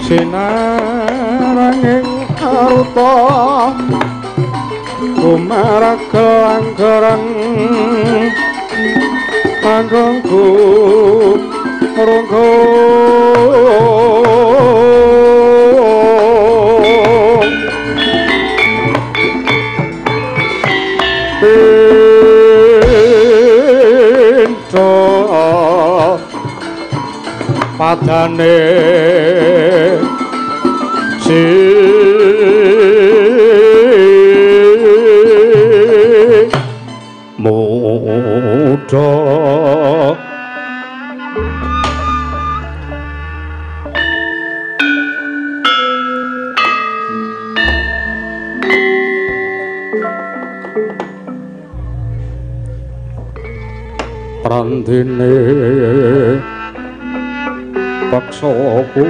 Sinaranging arupa kumaragelanggereng panggongku runggu pinto padane si muda. Prandene paksaku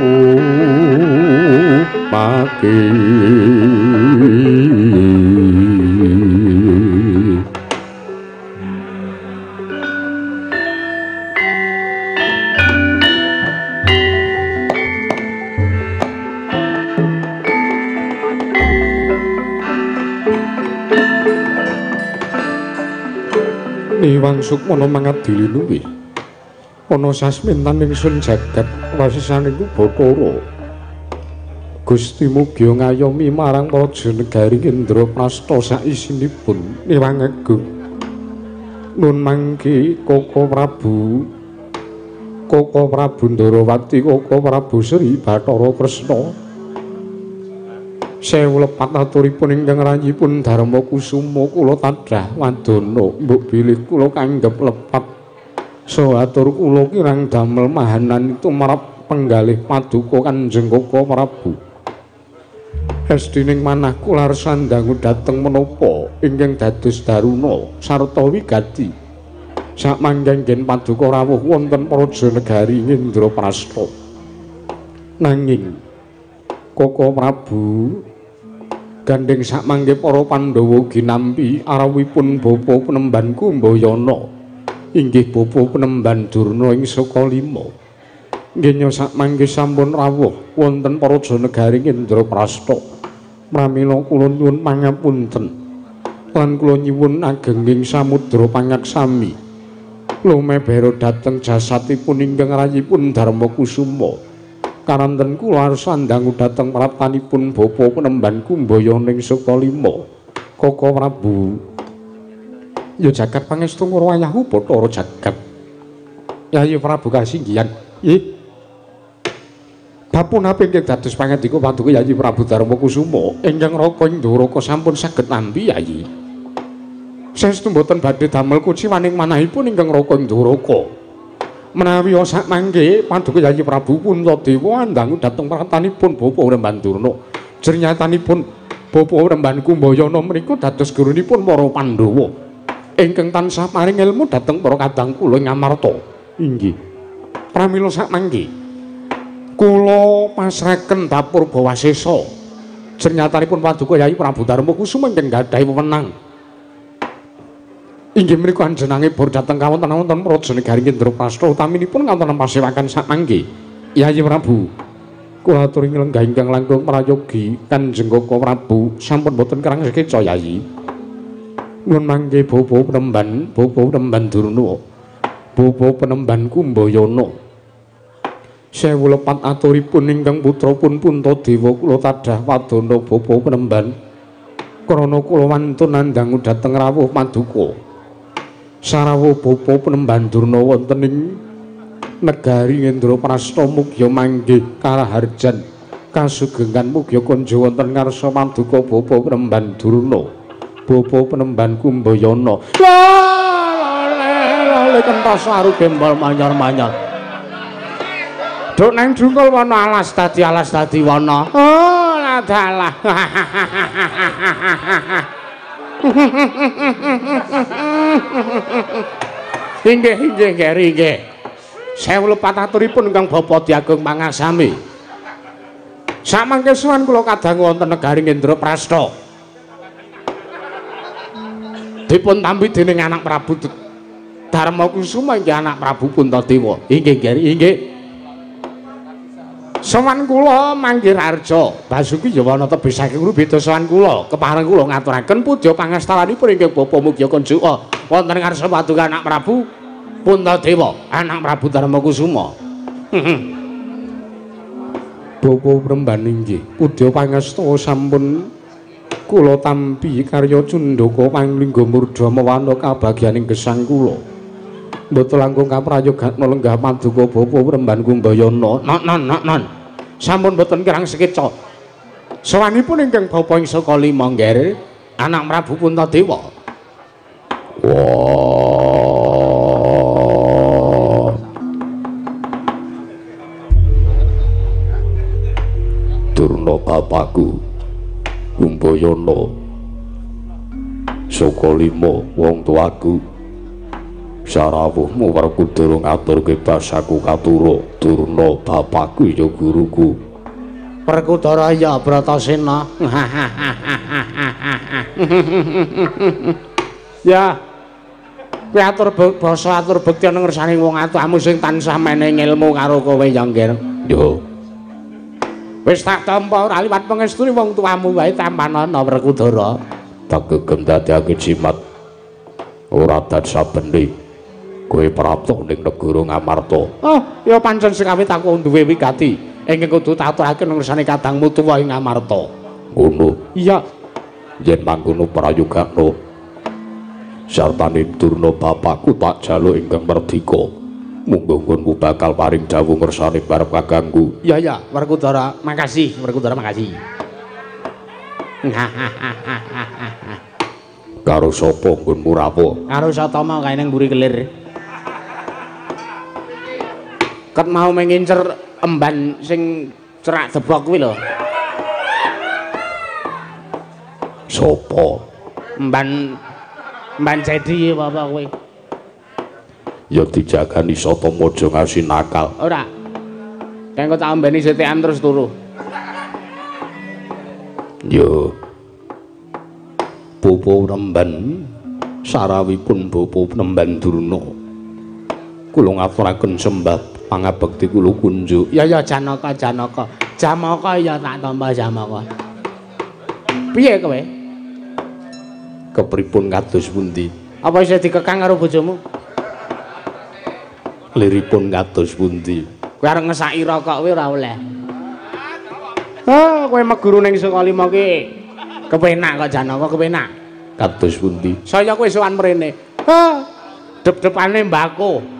mati. Niwang Sukmana mangadili luwih ana sasmintan ingsun jagat wasisaning Bathara. Gusti mugi ngayomi marang praja negari Indraprasta saisinipun niwang agung. Nun mangki Koko Prabu, Koko Prabu Ndarawati, Koko Prabu Sri Bathara Kresna. Sewu lepat aturipun ingkang rayipun Darma Kusuma kula tadah wadana mbok bilih kula kanggep lepat saha atur kula kirang damel mahanan tumrap penggalih paduka Kanjeng Koko Prabu. Estining manah kula sandangu dhateng menapa ingkang dados daruna sarta wigati sakmanggen paduka rawuh wonten praja negari Indraprasta. Nanging Koko Prabu gandheng sakmangke para Pandhawa ginampi arawipun bapa penemban Kumbayana inggih bapa penemban Durna ing Sukalima. Nggih sakmangke sampun rawuh wonten praja negari Indraprasta. Pramila kula nyuwun pangapunten lan kula nyuwun agenging samudra pangaksami lumebera dhateng jasatipun ingkang rayipun Darma Kusuma. Karanten kula sandangu dhateng praptanipun bapa penemban Kumbayana ing Sukalima. Koko Prabu, ya jagat pangestu karo ayahku Bathara jagat. Yayi Prabu kasinggihan. Nggih. Bapunapa ingkang dados pangandika paduka Yayi Prabu Darma Kusuma ingkang raka ing Ndoraka sampun saged nampi Yayi. Saestu mboten badhe damel kuciwaning manahipun ingkang raka ing Ndoraka. Menawi sak mangke paduka Yayi Prabu Puntadewa andangu dhateng pratanipun Bapa Remban Durna. Jernyatanipun Bapa Remban Kumbayana menika dados gurunipun para Pandhawa ingkang tansah paring ilmu dhateng para kadang kula ing Amarta. Inggih. Pramila sak mangke kula pasraken dapur Bawasesa. Jernyatanipun paduka Yayi Prabu Darma Kusuma ingkang gadhahi wewenang. Inggih menika anjenange bor dhateng kawonten-wonten praja negari Indraprasta utaminipun kawonten pasewakan sakmangke. Yayi Prabu, kula aturi nglenggah ingkang langkung prayogi Kanjeng Koko Prabu sampun boten kerang sekeca Yayi. Nuwun mangke bapa penemban, bapa penemban Durna, bapa penemban Kumbayana. Sewu lepat aturipun ingkang putra pun Puntadewa kula tadah wadana bapa penemban krana kula wantun ndangu dhateng rawuh paduka. Sarawuh bapa penemban Durna wonten ing negari Indraprasta mugia manggih karaharjan kasugengan mugia konjo wonten ngarsa paduka bapa penemban Durna, bapa penemban Kumbayana. Lale kentos aru gembol manyor-manyor. Duk nang jungkul wana alas dadi wana. Oh, ladalah. Inggih inggih nggih inggih. Sewu lepat aturipun ingkang Bapa Diagung Mangasami. Samangke suwan kula kadang wonten negari Indraprasta. Dipun tampi dening anak Prabu Darma Kusuma inggih anak Prabu Puntadewa. Inggih nggih inggih. Sowan kula Manggirarja, Basuki Yawana tebih saking beda sowan kula. Kepareng kula ngaturaken puja pangastawanipun ingkang Bapa Mugya Kunjuka wonten ngarsa paduka anak Prabu Puntadewa, anak Prabu Darmakusuma. Bapa Premban inggih, puja pangasta sampun kula tampi karya cundaka panglingga murda mawana kabagyaning gesang kula. Mboten langkung kaprayogakna lenggah paduka Bapa Premban Kumbayana. Non. Sampun mboten kirang sekeca. Sowanipun ingkang Bapa ing saka lima nggih, anak Prabu Puntadewa. Wah. Durna bapakku Kumbayana saka lima wong tuaku sarawuhmu Werkudara ngaturke basaku katura. Durna bapakku ya guruku. Werkudara ya Bratasena. Ya kowe atur basa atur bekti ana ngersane wong atuamu sing tansah menehi ilmu karo kowe ya nggih. Yo wis tak tampa ora liwat pangestune wong tuamu wae tampanana Werkudara. Tak gegem dadekake jimat ora dad sabene kowe prapta ning negara Ngamarta. Oh, ya pancen sekawit aku duwe wigati ingkang kudu taturake nang ngersane kadangmu tuwa ing Ngamarta. Ngono. Iya. Yen mangkono prayogakna sartane Durna bapakku tak jaluk ingkang merdika. Munggo nggonmu bakal paring dawuh ngersane barep kakangku. Iya ya, Werkudara, makasih, Werkudara makasih. Karo sapa nggonmu rawuh? Karo Satama kae nang mburi kelir. Ket mau mengincer emban sing cerak debok kuwi lho. Sapa? Emban emban jedi apa kuwi? Ya dijagani Satama aja ngasi nakal. Ora. Keng kok tak ombeni sitikan terus turu. Yo. Bapa Remban sarawipun Bapa Remban Durna. Kula ngaturaken sembah pangabekti kula kunjuk. Ya ya Janaka Janaka. Jamaka ya tak tampa Jamaka. Piye kowe? Kepripun kados pundi? Apa isih dikekang karo bojomu? Liripun kados pundi? Kowe arep ngesaki rokok kowe ora oleh. Oh, kowe meguru ning Sukalima ki kepenak kok Janaka kepenak. Kados pundi? Saya kowe sowan mrene. Oh, dep-depane mbako.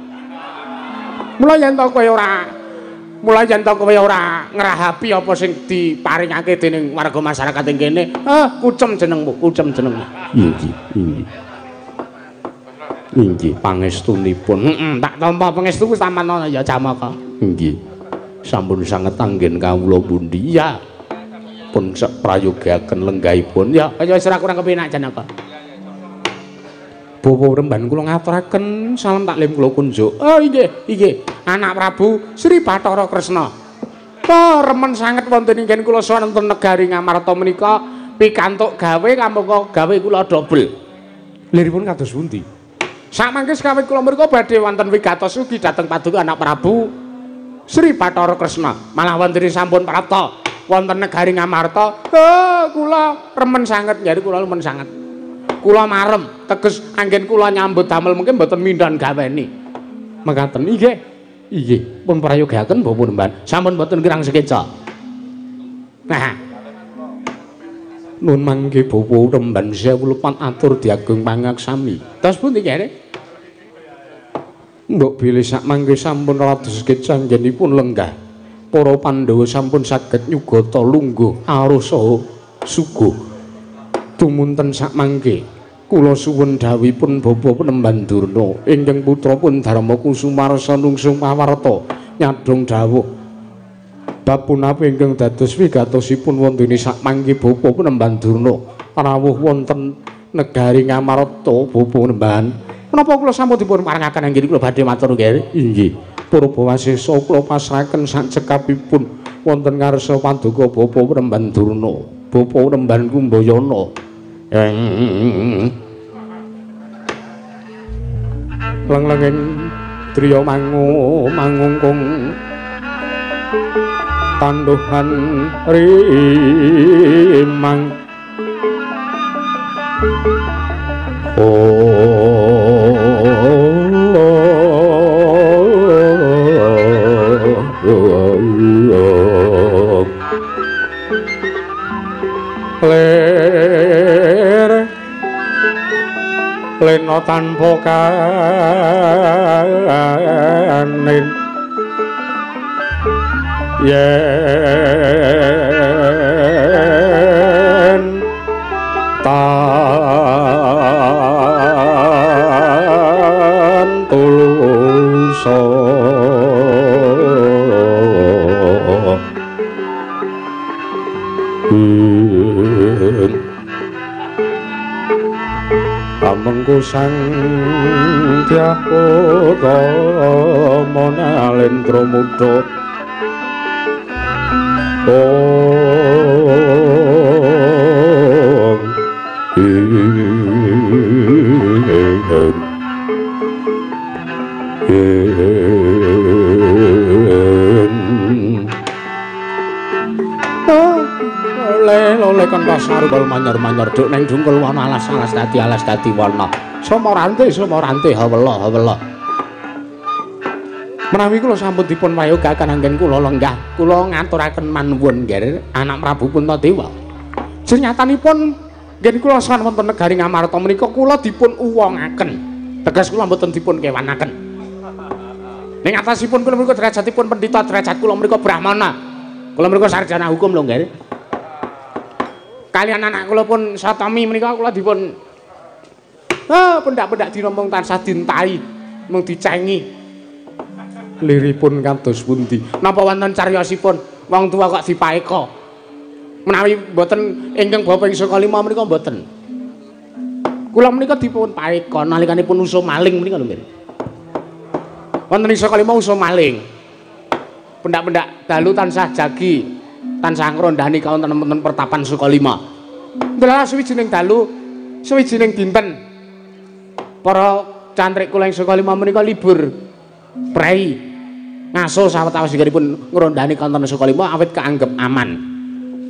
Mula yen to kowe ora ngrahapi apa sing diparingake dening warga masyarakat ing kene, kucem jenengmu, kucem jenengmu. Inggih, inggih. Inggih pangestunipun. Heeh, tak tampa pangestu wis taman ya Jamaka. Inggih. Sampun sanget anggen kawula pundi? Iya. Pun prayogaken lenggahipun. Ya, kaya wis ora kurang kepenak Janaka. Bapak Remban kula ngaturaken salam taklim kula kunjuk. Oh inggih, inggih. Anak Prabu Sri Bathara Kresna. Oh, remen sanget wonten ing kula sowan wonten negari Ngamarta menika pikantuk gawe kamangka gawe kula dobel. Liripun kados pundi? Samangke sekawit kula mriku badhe wonten wigatos ugi dhateng paduka anak Prabu Sri Bathara Kresna. Malah wonten sampun prapta wonten negari Ngamarta. Oh, kula remen sanget, njari kula remen sanget. Kula marem, teges anggen kula nyambut damel mungkin mboten mindhan gaweni. Mekaten inggih. Inggih, pun prayogaken Bapak Remban. Sampun mboten kirang sekeca. Nah. Nun mangke Bapak Remban sewu lepat atur diagung pangaksami. Terus pundi kene? Mbok bilih sak mangke sampun rados sekeca anggenipun lenggah. Para Pandhawa sampun saged nyugata lungguh aruh saha suguh. Tumunten sak mangke kula suwun dhawuhipun Bapak Penemban Durna ingkang putra pun Darma Kusumarsa nungsung pawarta nyadhong dhawuh bab punapi ingkang dados wigatosipun wontene sak mangke Bapak Penemban Durna rawuh wonten negari Ngamarta. Bapak Penemban menapa kula sampun dipun parengaken anggen kula badhe matur nggih? Inggih. Purba wasesa kula pasrahaken sak cekapipun wonten ngarsa paduka Bapak Penemban Durna, Bapak Penemban Kumbayana. Leng-lenging driya mangu mangungkung Tanduhan rimang ler lena tanpa kanin yen tan tulusa Amengku sang Dyah Utama Nalendra Muda Om Le kon pasar bal manyor-manyor duk neng dungkul wana alas-alas dadi alas dadi wana. Somorante somorante hawela hawela. Menawi kula sampun dipun prayogaken anggen kula lenggah, kula ngaturaken manuwun nggih anak Prabu Puntadewa. Jenyatanipun nggih kula sowan wonten negari Ngamarta menika kula dipun uwongaken. Teges kula mboten dipun kewanaken. Ning atasipun kula menika derajatipun pendhita, derajat kula menika brahmana. Kula menika sarjana hukum lho nggih. Kalian anak kula pun Satami menika kula dipun pendak-pendak dina mung tansah dintai, mung dicengi. Liripun kados pundi? Napa wonten cariyosipun wong tuwa kok dipaeka? Menawi mboten ingkang bapa ing saka lima menika mboten. Kula menika dipun paeka nalikanipun usum maling menika lho nggih. Wonten ing saka lima usum maling. Pendak-pendak dalu tansah jagi, tansah ngrondhani kawonten pertapan Sukalima. Ndelala suwijining dalu, suwijining dinten para cantrik kula ing Sukalima menika libur prei ngaso sawetawis-ipun ngrondhani kawonten Sukalima awit kaanggep aman.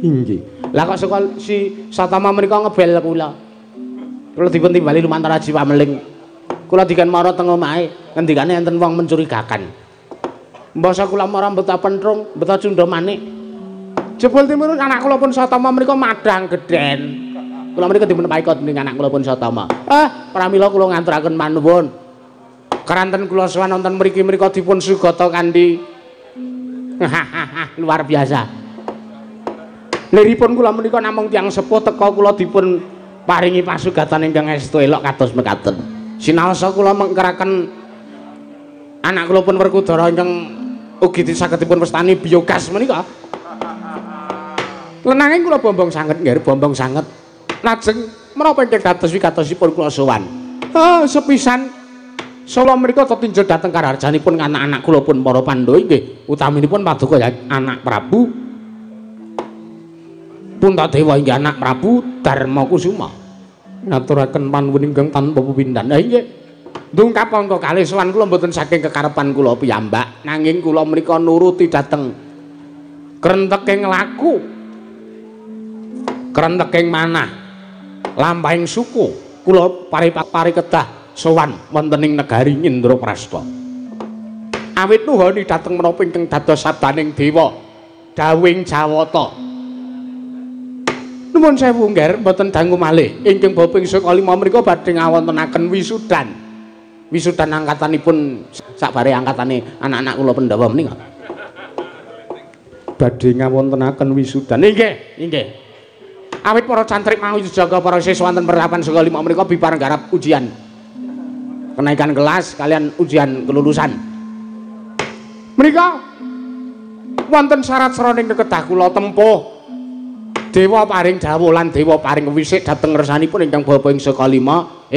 Inggih. Lah kok saka si Satama menika ngebel kula. Kula dipun timbali lumantar Aji Pameling. Kula diken mara teng omahe, ngendikane enten wong mencurigakan. Mbasa kula mara mbeta pentrung, mbeta cundha manik. Jebul timurun anak kula pun Satama menika madhang gedhen. Kula menika dipun paeka dening anak kula pun Satama. Pramila kula ngaturaken manuwun. Keranten kula sowan wonten mriki menika dipun sugata kanthi luar biasa. Liripun kula menika namung tiyang sepuh teka kula dipun paringi pasugatan ingkang estu elok kados mekaten. Sinaosa kula mengkeraken anak kula pun Werkudara ingkang ugi sagedipun wastani biogas menika. Lenanging kula bombong sanget nggih, bombong sanget. Lajeng menapa ingkang dados wigatosipun kula sowan. Sepisan Solo menika tetinjau dhateng karaharjanipun anak-anak kula pun para Pandhawa inggih utaminipun paduka anak Prabu Puntadewa inggih anak Prabu Darmakusuma. Ngaturaken panuwun ingkang tanpa pepindhan. Ha inggih. Ndungkap angka kalih sowan kula mboten saking kekarepan kula piyambak, nanging kula menika nuruti dhateng krenteking laku, krenteking manah, lampahing suku kula pari-pari kedah sowan wonten ing negari Indraprasta. Awit nuhoni dhateng menapa ingkang dados sabdaning dewa dawing Jawata. Nuwun sewu nggih mboten dangu malih ingkang bapa ing saka lima menika badhe ngawontenaken wisudan. Wisudan angkatanipun sakbare angkatane anak-anak kula Pandhawa menika. Badhe ngawontenaken wisudan. Inggih, inggih. Awit para cantrik mau jaga para siswa wonten pertapan saka lima menika bibar nggarap ujian kenaikan kelas kalian ujian kelulusan. Menika wonten syarat srana ing kedah kula tempuh. Dewa paring dawuh lan dewa paring wisik dhateng ngersanipun ingkang bapa ing saka lima.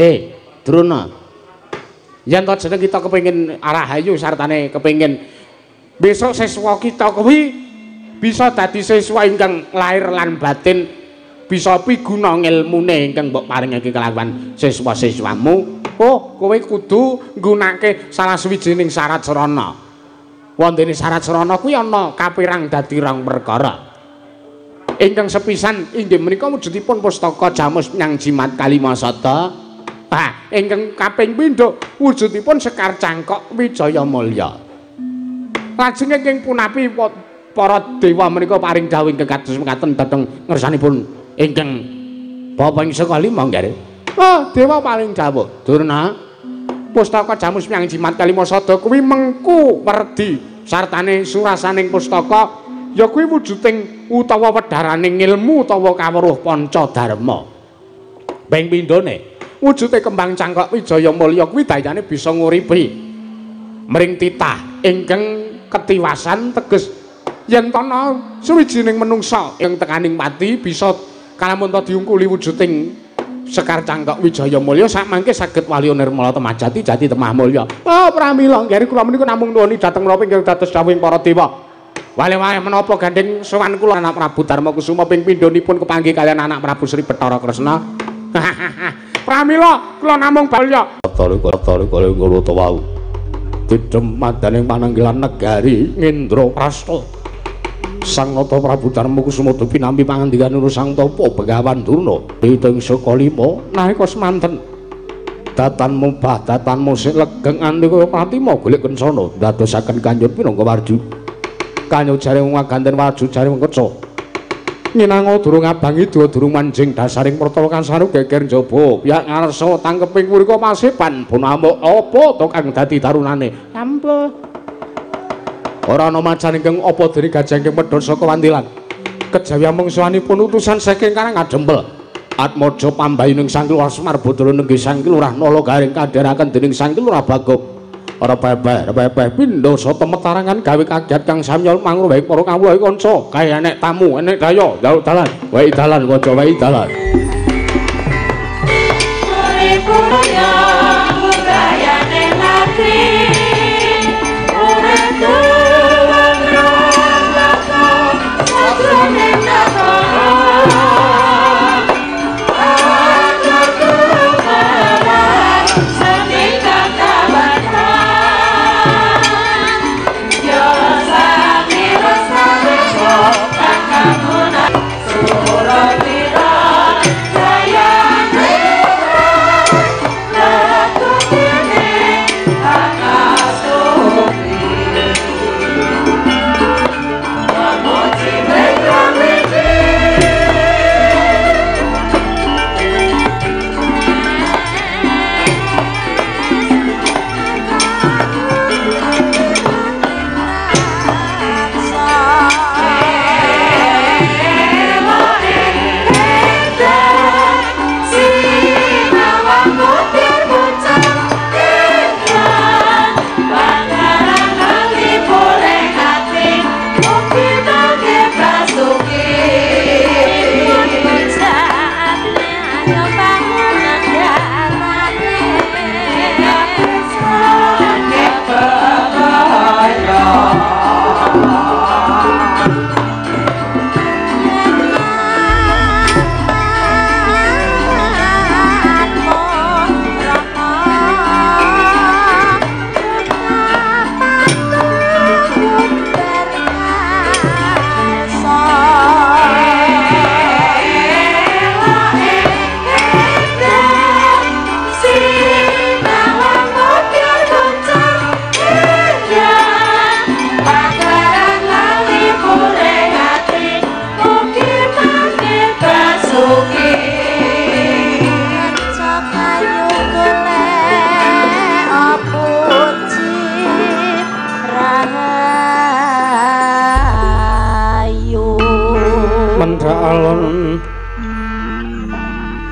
Drona. Yen to jeneng kita kepengin arahayu sartane kepengin besok siswa kita kuwi bisa dadi siswa ingkang lahir lan batin bisa piguna ngilmune ingkang mbok paringake kelawan siswa-siswamu. Oh, kowe kudu nggunakake salah suwijining syarat sarana. Wontene syarat srana kuwi ana kapirang dadi rong perkara. Ingkang sepisan inggih menika wujudipun pustaka Jamus Nyang Jimat Kalimasada. Ah, ingkang kaping pindho wujudipun Sekar Cangkok Wijaya Mulya. Lajeng ingkang punapi para dewa menika paring dawuh ingkang kados mekaten dhateng ngersanipun ingkang Bapa ing saka lima nggih. Oh, dewa paring dawuh, Durna, pustaka Jamus Nyang Jimat Kalimasada kuwi mengku werdi sartane surasaning pustaka ya kuwi wujuding utawa wedharaning ilmu utawa kawruh panca dharma. Ping pindhone wujude kembang cangkok Wijaya Mulya kuwi dayane bisa nguripi mring titah ingkang ketiwasan teges yen ana suwijining menungsa ing tekaning pati bisa kalamun ta diungkuli wujuding Sekar Cangkok Wijaya Mulya sakmangke saged waliya nirmala temah jati jati temah mulya. Oh pramila nggih kula menika namung nuwuni dhateng menapa ingkang dados dawuhing para dewa. Wale-wale menapa gandeng sowan kula anak Prabu Darma Kusuma ping pindhonipun kepanggih kaliyan anak Prabu Sri Bathara Kresna. Pramila kula namung balya. Tari kula wau. Didhem madaning pananggilan negari Ngendraprasta. Sang Nata Prabu Darma Kusuma pinampi pangandikan Sang Tapa Begawan Durna pitung saka lima nalika semanten datan mubah datan musik legeng anti kaya pratima golek kencana ndadosaken kanjut pinangka warju kanyo jare wong ganten warju jare wong keca nyinanga durung abang ida durung manjing dasaring pertawa kansaru geger njaba pihak ngarsa tangkeping mrika pasepan bonamuk apa to kang dadi tarunane ampuh. Ora ana macan ingkang apa dene gajah ingkang medhot saka wantilan. Kejawi mungsuhanipun utusan saking Karang Adempel. Atmaja pambayuning Sang Lurah Semar Bathara nenggih Sang Lurah Nala Garing kandharaken dening Sang Lurah Bagong. Ora pepeh pindha sata metarangan gawe kaget kang samya mangruwahing para kawula kanca. Kae enek tamu, enek daya, njaluk dalan. Wae dalan kanca, wae dalan.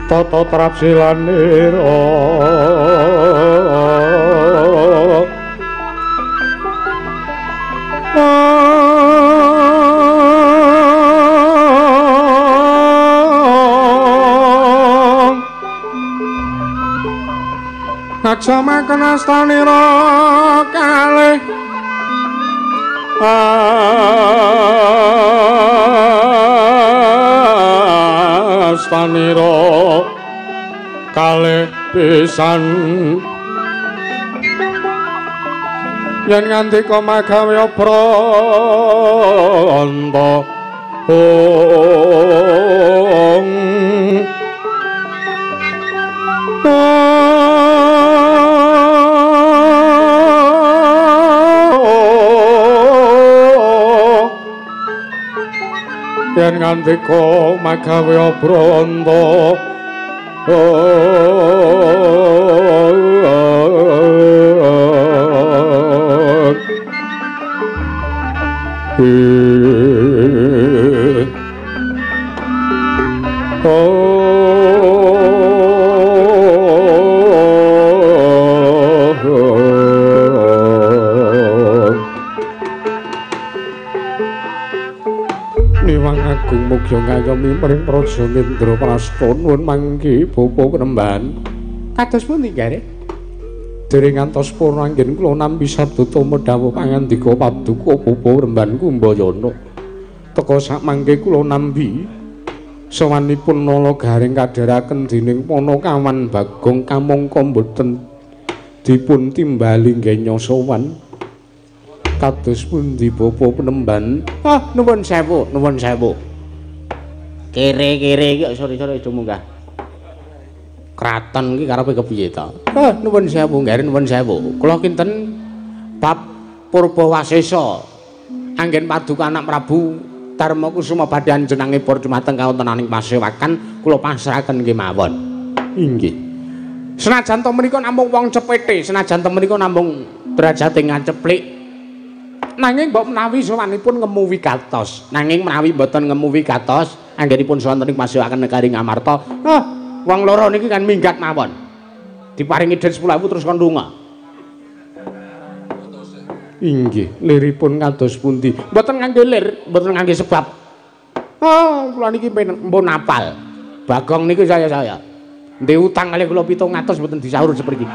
Tata trapsilanira Aja makan astanira kalih astanira kalih pisan Yen ngandika magawe branta ong yen ngandika magawe branta Niwang agung mugia ngayomi mring Praja Indraprasta nuwun mangke bapa penemban. Kados pundi garek? Dereng ngantos purna anggen kula nampi sabda tama dawuh pangandika paduka bapa penemban Kumbayana. Teka sak mangke kula nampi sowanipun Nala Gareng kadheraken dening Panakawan Bagong kamangka mboten dipun timbali nggenya sowan. Kados pundi bapa penemban? Ah, nuwun sewu, nuwun sewu. Kere-kere iki sore-sore do munggah. Kraton iki karepe kepiye ta? Ah, nuwun sewu, nggih nuwun sewu. Kula kinten bab Purbawasesa. Anggen paduka anak Prabu Darma Kusuma badhe anjenengipun dumateng kawontenaning pasewakan kula pasrahaken kemawon. Inggih. Senajan to menika namung wong cepete, senajan to menika namung derajate ngaceplik. Nanging mbok menawi sowanipun ngemu wigatos. Nanging menawi mboten ngemu wigatos, anggenipun sowan ing pasewakan negari Ngamarta, ah, wong loro niki kan minggat mawon. Diparingi dhuwit 10.000 terus kon lunga. Inggih, liripun kados pundi? Mboten ngangge lir, mboten ngangge sebab. Oh, kula niki mpun apal. Bagong niku saya-saya. Ndek utang kalih kula 700 mboten disaur sepriki.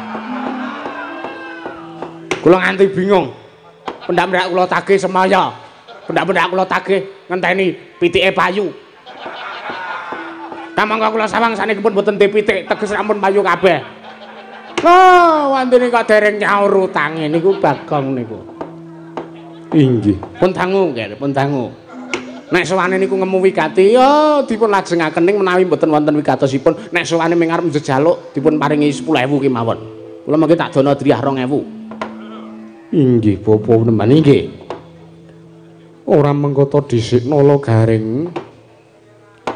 Kula nganti bingung. Pendak-pendak kula tagih semaya. Pendak-pendak kula tagih ngenteni pitike payu. Kamangka kula sawang saniki pun mboten ndek pitik, teges rampun payu kabeh. Lho, wantene kok dereng nyaur utange niku Bagong niku. Inggih. Pun dangu nggih, pun dangu. Nek sowane niku ngemu wigati, ya dipun lajengaken ning menawi mboten wonten wigatosipun, nek sowane ming arep njejaluk dipun paringi 10.000 kemawon. Kula mangke tak dono driyah 2.000. Inggih bapa penemban inggih. Ora mengkoto dhisik Nala Gareng.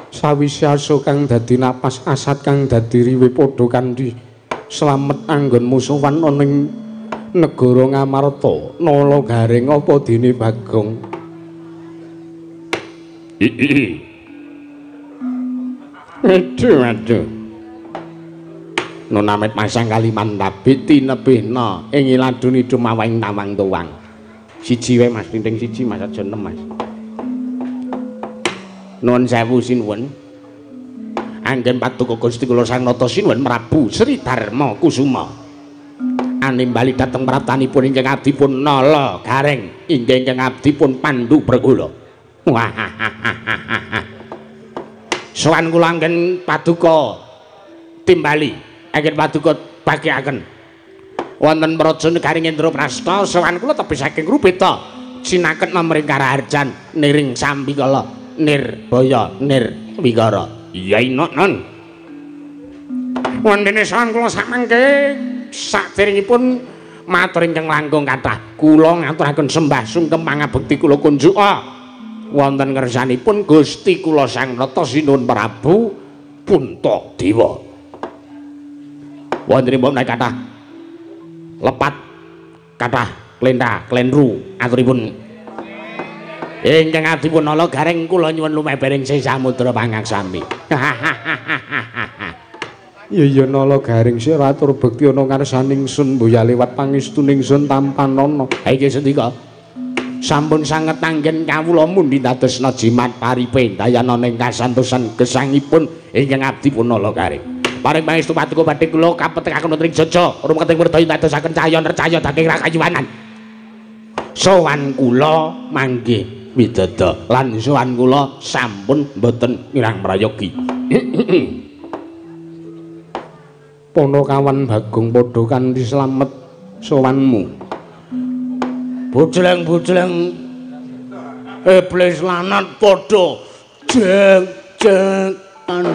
Sawise aso kang dadi napas asat kang dadi riwe padha kanthi slamet anggonmu sowan ana ing negara Ngamarta. Nala Gareng apa dene Bagong? Aduh aduh. Nunamit masang Kalimantan tinebihna ing iladuni dumawang tawang tuwang. Siji wae Mas, tinting siji Mas aja enem Mas. Nuwun sewu sinuwun. Anggen paduka Gusti kula Sang Nata sinuwun Prabu Sri Darma Kusuma. Animbali dhateng praptanipun ingkang abdipun Nala Gareng, inggih ingkang abdipun Pandu Bregula. Wah. Sowan kula anggen paduka timbali. Anggen paduka bagiaken wonten praja negari Indraprasta sowan kula tebih saking Rupita sinaket mamring karaharjan niring sambikala nirbaya nirwikara. Iya inok non wontene sowan kula samangke saderengipun matur ingkang langkung kathah kula ngaturaken sembah sungkem pangabekti kula kunjuka wonten ngersanipun Gusti kula Sang Nata Sinuwun Prabu Puntadewa. Wonten mbok menawi kathah lepat kathah klentha klentru aturipun ingkang abdipun Nala Gareng kula nyuwun lumebering sih samudra pangaksami. Iya iya Nala Gareng sira atur bekti ana ngarsaning sun mboya liwat pangestuning sun tampanana. Ha iki sendika sampun sanget anggen kawula mundi dadosna jimat paripe dayana ing kasantosan gesangipun ingkang abdipun Nala Gareng. Paring pangestu paduka badhe kula kapetekaken wonten ing Jaja rumeting werdaya dadosaken cahya nercaya daging rakayuwanan. Sowan kula manggih widada lan sowan kula sampun mboten ngirang prayogi. Panakawan Bagong padha kanthi slamet sowanmu. Bojleng-bojleng iblis lanat padha jeng-jengan.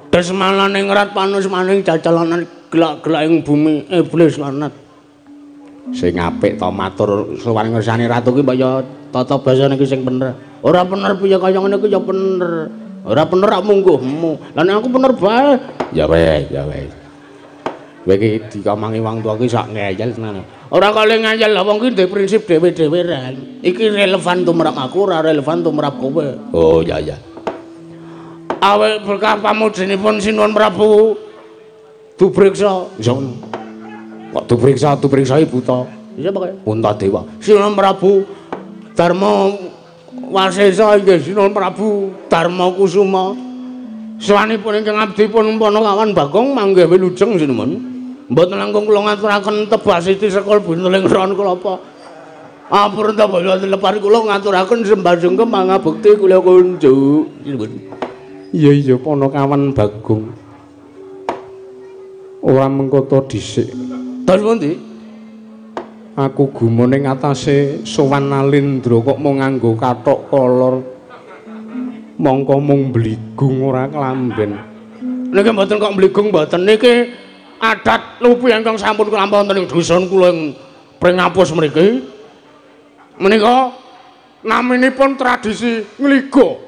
Desmalane ngrat panusmaning jajalanan gelak-gelak ing bumi iblis lanat. Sing apik to matur sowan ngersane ratu ki mbok ya tata basane iki sing bener. Ora bener piye kaya ngene iki ya bener. Ora bener rak mungguhmu. Lah nek aku bener bae. Ya wis, ya wis. Kowe iki dikomangi wong tuwa ki sak ngeyel tenan. Ora kale ngeyel lah wong ki ndek prinsip dhewe-dhewe ren. Iki relevan tumrap aku, ora relevan tumrap kowe. Oh ya ya. Awit berkah pamujinipun Sinuwun Prabu dupriksa. Iso. Kok dupriksa, dupriksa ibu ta? Iya pokoke. Puntadewa. Sinuwun Prabu Darma Wasesa inggih Sinuwun Prabu Darma Kusuma. Sawanipun ingkang abdi pun Panakawan Bagong manggih wilujeng sinuwun. Mboten langkung kula ngaturaken tebas siti sekul bunteling ron kelapa. Ampun ta bala lepar kula ngaturaken sembah sungkem mangabekti kula kunjuk. Sinuwun. Iya iya Panakawan Bagong. Ora mengko ta dhisik. Terus pundi? Aku gumun ing atase sowan Nalindra kok mung nganggo kathok kolor. Mongko mung bligung ora klamben. Niki mboten kok bligung mboten niki adat lupi ingkang sampun kelampah wonten ing dusun kula ing Pringapus mriki. Menika naminipun tradisi ngliga.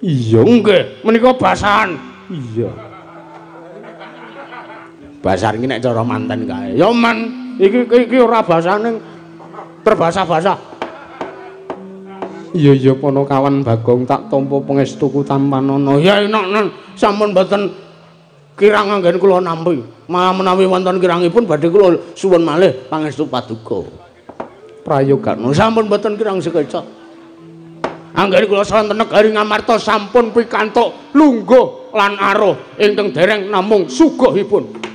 Iya nggih, menika basahan. Iya. Basahan iki nek cara manten kae. Ya man, iki iki ora basane terbasah-basah. Iya iya Panakawan Bagong tak tampa pangestuku tampanana. Ya enak nen sampun mboten kirang anggen kula nampi. Malah menawi wonten kirangipun badhe kula suwun malih pangestu paduka. Prayogana sampun mboten kirang sekeca. Anggen kula sonten negari Ngamarta sampun pikantuk lungguh lan aruh ingkang dereng namung suguhipun.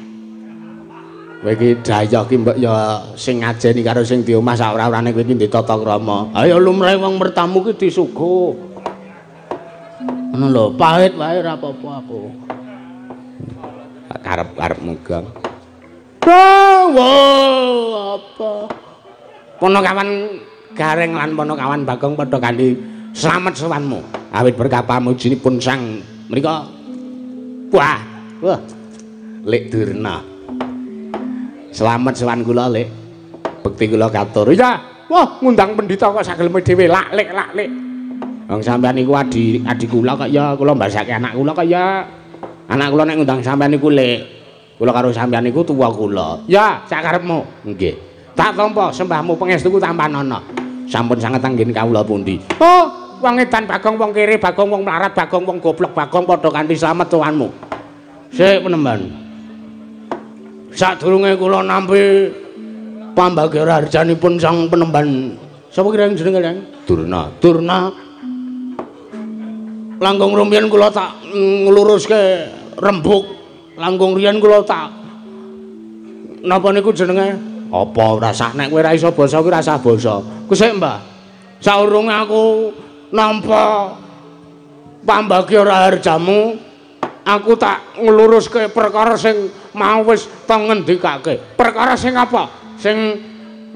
Kowe iki dayah ki mbok ya sing ngajeni karo sing di omah sak ora-orane kowe iki ndek tata krama. Ayo lumrahe wong mertamu ki disuguh. Ngono lho, pahit wae ora apa-apa aku. Karep-karep mugang. Wah, apa? Panakawan Gareng lan Panakawan Bagong padha kanthi slamet sowanmu. Awit berkah pamujinipun sang mrika. Wah, wah. Lek Durna. Slamet sowan kula, Lek. Bekti kula katur. Iya. Wah, ngundang pendhita kok sageleme dhewe. Lak lek lak lek. Wong sampean niku adi adi kula kok ya, kula mbasake anak kula kok ya. Anak kula nek ngundang sampean niku, Lek. Kula karo sampean niku tuwa kula. Ya, sakarepmu. Nggih. Tak tampa sembahmu pangestuku tampanana. Sampun sanget anggen kawula pundi. Oh, wong edan Bagong, wong kere Bagong, wong mlarat Bagong, wong goblok Bagong padha kanthi slamet sowanmu. Sik penemban. Sadurunge kula nampi pambagya harjanipun sang penemban sapa kira jenenge Kang? Durna. Durna. Langkung rumiyin kula tak ngluruske rembug. Langkung riyen kula tak napa niku jenenge? Apa ora sah nek kowe ora iso basa kuwi ora sah basa. Kusik, Mbah. Saurunge aku nampa pambagya raharjamu, aku tak ngluruske perkara sing mau wis to ngendikake. Perkara sing apa? Sing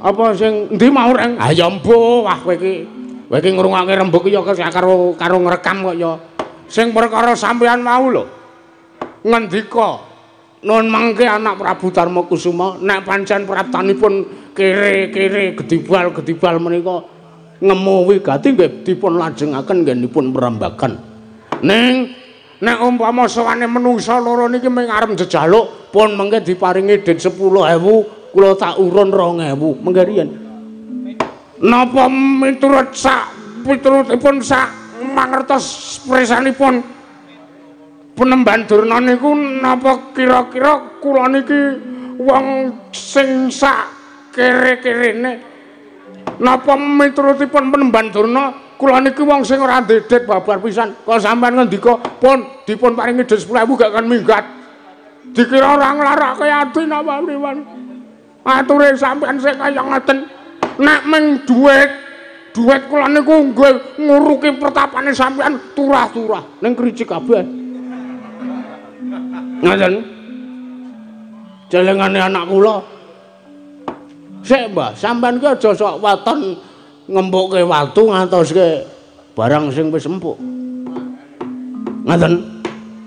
apa sing endi mau reng? Ah ya mbuh, wah kowe iki. Kowe iki ngrungokake rembug ya karo karo ngrekam kok ya. Sing perkara sampeyan mau lho. Ngendika nun mangke anak Prabu Darma Kusuma nek pancen praptanipun kere-kere gedibal-gedibal menika ngemu wigati nggih dipun lajengaken nggenipun prambagan. Ning nek umpama sowane menungsa loro niki mung arep njejaluk pun mengke diparingi dit 10.000 kula tak urun 2.000 mengke riyen. Napa miturut sak piturutipun sak mangertos presanipun Penemban Durna niku napa kira-kira kula niki wong sing sak kere-kerene? Napa miturutipun Penemban Durna kula niki wong sing ora ndedet babar pisan? Kok sampean ngendika pun dipun paringi dhuwit 10.000 gak kan minggat. Dikira ora nglarake ati napa mriwan. Ature sampean sing kaya ngoten. Nek meng dhuwit, dhuwit kula niku nggih nguruki pertapane sampean turah-turah ning kricik kabeh. Ngoten. Celengane anak kula. Sik, Mbah, sampean ki aja sok waton ngempukke watu ngatoske barang sing wis empuk. Ngaten.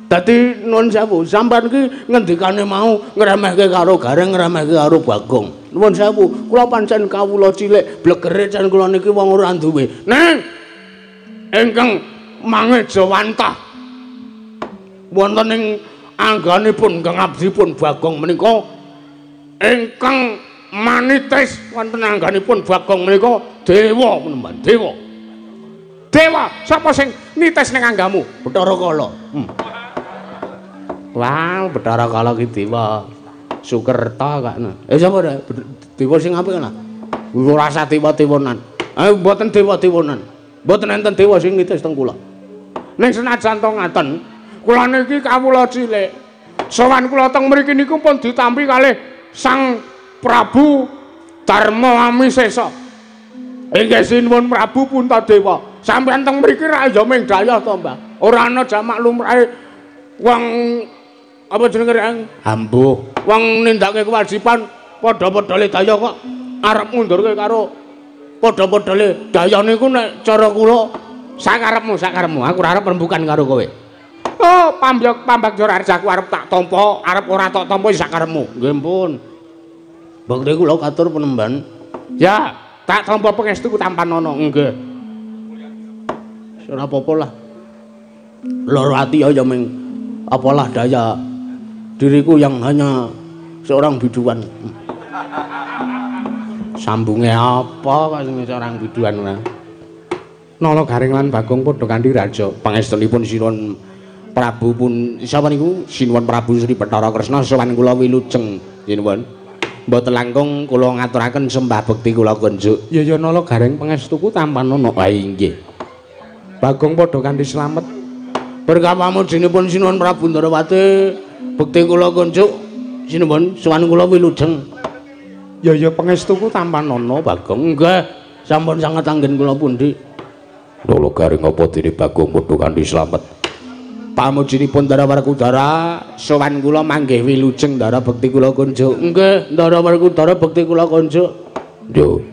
Dadi nuwun sewu, sampean ki ngendikane mau ngremehke karo Gareng, ngremehke karo Bagong. Nuwun sewu, kula pancen kawula cilik, blegere cen kula niki wong ora duwe. Neng ingkang mangejawantah wonten ing angganipun kang abdipun Bagong menika ingkang manitis wonten angganipun Bagong menika dewa penemban dewa. Dewa sapa sing nitis ning anggamu? Bathara Kala. Wah, Bathara Kala ki dewa Sukerta kak. Sapa dewa sing apik lah. Ora usah dewa-dewanan. Mboten dewa-dewanan. Mboten enten dewa sing nitis teng kula. Ning senajan to ngaten, kula niki kawula cilik. Sowan kula teng mriki niku pun ditampi kalih Sang Prabu Darma Amisesa. Inggih sinuwun Prabu Puntadewa. Sampeyan teng mriki ra ya ming dayah to, Mbah. Ora ana jamak lumrahe wong apa jenenge reng ambuh. Wong nindakake kewajiban padha-padha le dayah kok arep ngundurke karo padha-padha le dayah niku nek cara kula sakarepmu sakarepmu aku ora arep rembukan karo kowe. Oh, pambagya rajaku arep tak tampa, arep ora tak tampa sakarepmu. Nggih pun. Bakte kula katur penemban. Ya, tak tampa pangestuku tampanana. Nggih. Ora apa-apa lah. Loro ati ya ming apalah daya diriku yang hanya seorang biduan. Sambunge apa kok sing seorang biduan ora? Nala Gareng lan Bagong padha kanthi raja. Pangestunipun Sinuwun Prabu pun sapa niku? Sinuwun Prabu Sri Bathara Kresna sowan kula wilujeng sinuwun. Mboten langkung kula ngaturaken sembah bekti kula kunjuk. Ya ya Nala Gareng pangestuku tampanana. Ha inggih. Bagong padha kanthi slamet. Berkah pamujinipun Sinuwun Prabu Ndarawati bekti kula kunjuk sinuwun sowan kula wilujeng. Ya ya pangestuku tampanana Bagong. Nggih, sampun sanget anggen kula pundi. Nala Gareng apa dene Bagong padha kanthi slamet. Pamujinipun Ndara Werkudara sowan kula manggih wilujeng Ndara bekti kula kunjuk. Nggih, Ndara Werkudara bekti kula kunjuk. Yo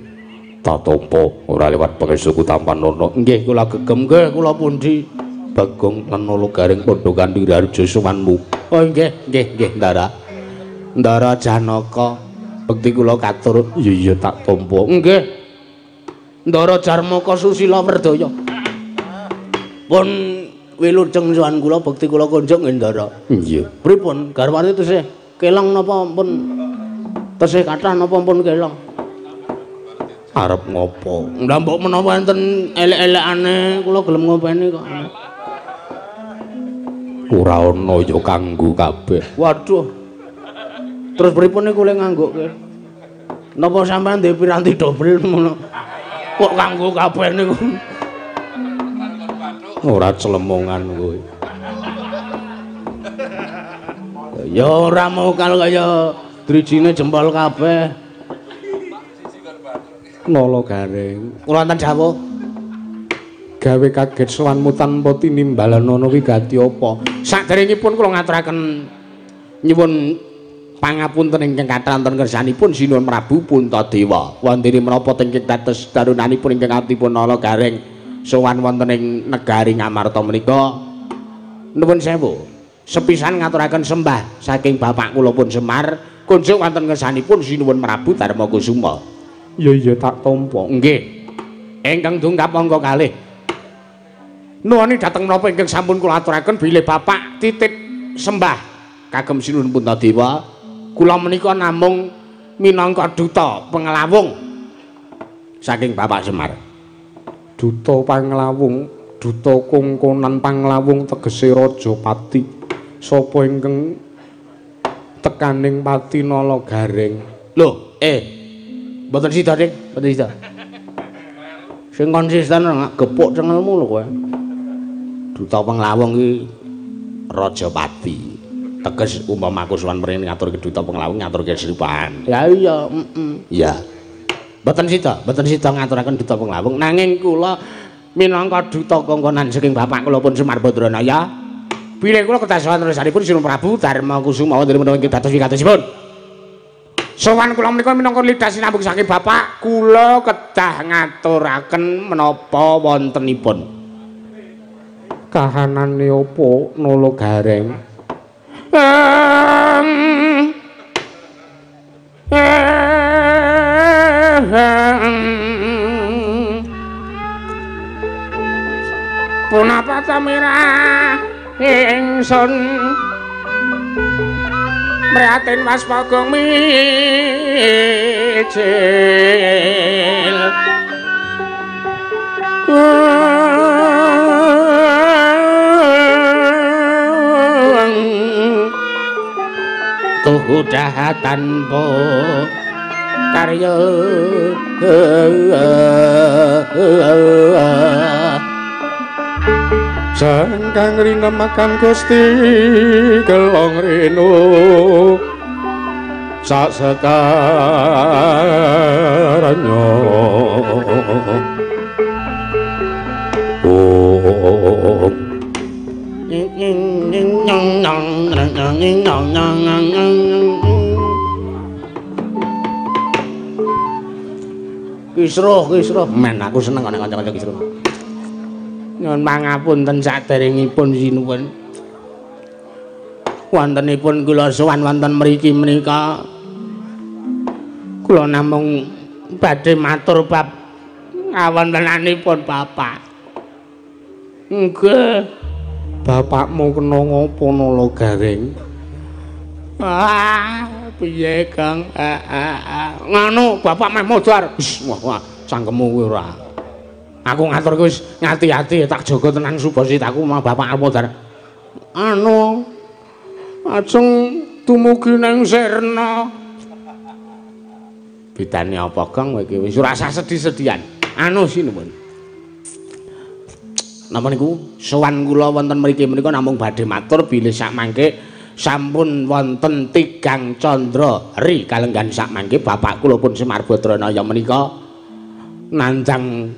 tak tampa ora lewat pangestuku tampanana. Nggih kula gegem nggih kula pundi. Bagong lan Nala Gareng padha kanthi raja sowanmu. Oh nggih, nggih, nggih Ndara. Ndara Janaka bekti kula katur. Iya iya tak tampa. Nggih. Ndara Jarmaka Susila Werdaya. Pun wilujeng sowan kula bekti kula kunjuk nggih Ndara. Nggih. Pripun garwane tesih kelong napa pun tesih kathah napa pun kelong? Arep ngopo? Lah mbok menawa enten elek-elekane kula gelem ngopeni kok. Ora ana ya kanggo kabeh. Waduh. Terus pripun niku le nganggokke? Napa sampean ndek piranti dobel ngono? Kok kanggo kabeh niku? Ora clemongan kowe. Ya ora mau kal kaya drijine jempol kabeh. Nala Gareng, kula wonten dawuh. Gawe kaget sowanmu tanpa tinimbalanana wigati apa? Saderengipun kula ngaturaken nyuwun pangapunten ingkang kathah wonten kersanipun Sinuwun Prabu Puntadewa. Wondene menapa ingkang dados darunanipun ingkang atipun Nala Gareng sowan wonten ing negari Ngamarta menika. Nuwun sewu. Sepisan ngaturaken sembah saking bapak kula pun Semar kunjuk wonten kersanipun Sinuwun Prabu Darma Kusuma. Ya iya tak tampa. Nggih. Ingkang dongkap angka kalih. Nuwuni dhateng menapa ingkang sampun kula aturaken bilih bapak titip sembah kagem Sinuwun Puntadewa. Kula menika namung minangka duta penglawung saking Bapak Semar. Duta panglawung, duta kongkonan panglawung tegese raja pati. Sapa ingkang tekaning pati Nala Gareng? Lho, mboten sida, Dik, mboten sida. Sing konsisten ora gepuk cengelmu lho kowe. Duta penglawung iki raja pati. Teges umpama aku sowan mrene ngaturke duta penglawung ngaturke sripahan. Ya iya, heeh. Iya. Mboten sida ngaturaken duta penglawung nanging kula minangka duta kongkonan saking bapak kula pun Semar Badranaya. Bilih kula kedah sowan terusipun Sinuwun Prabu Darma Kusuma wonten menawi dados wigatosipun. Sowan kula menika minangka lidah sinambung saking bapak, kula kedah ngaturaken menapa wontenipun. Kahanane apa Nala Gareng? Punapa ta mirah ingsun mriatin Mas Bagong mijil. Tuhu dahatan po karya Sangkang rinemakan Gusti Gelong Renu sak sekaranyo. Oh. Kisruh, kisruh. Men aku seneng nek kanca-kanca kisruh. Nyuwun pangapunten saderengipun sinuwun. Wontenipun kula sowan wonten mriki menika kula namung badhe matur bab ngawontenanipun bapak. Nggih. Bapakmu kena ngopo Nala Gareng? Ah, piye Kang? Nganu bapak meh modar. Wis, wah, cangkemmu kuwi ora. Aku ngatur wis ngati-ati tak jaga tenan subasitaku mah bapak modar. Anu ajeng dumugi nang Sirna. Bedane apa Kang kowe iki wis ora usah sedih-sedihan. Anu sinuwun. Napa niku sowan kula wonten mriki menika namung badhe matur bilih sakmangke sampun wonten tigang candra ri kalenggan sakmangke bapak kula pun Semar Badranaya menika nanjang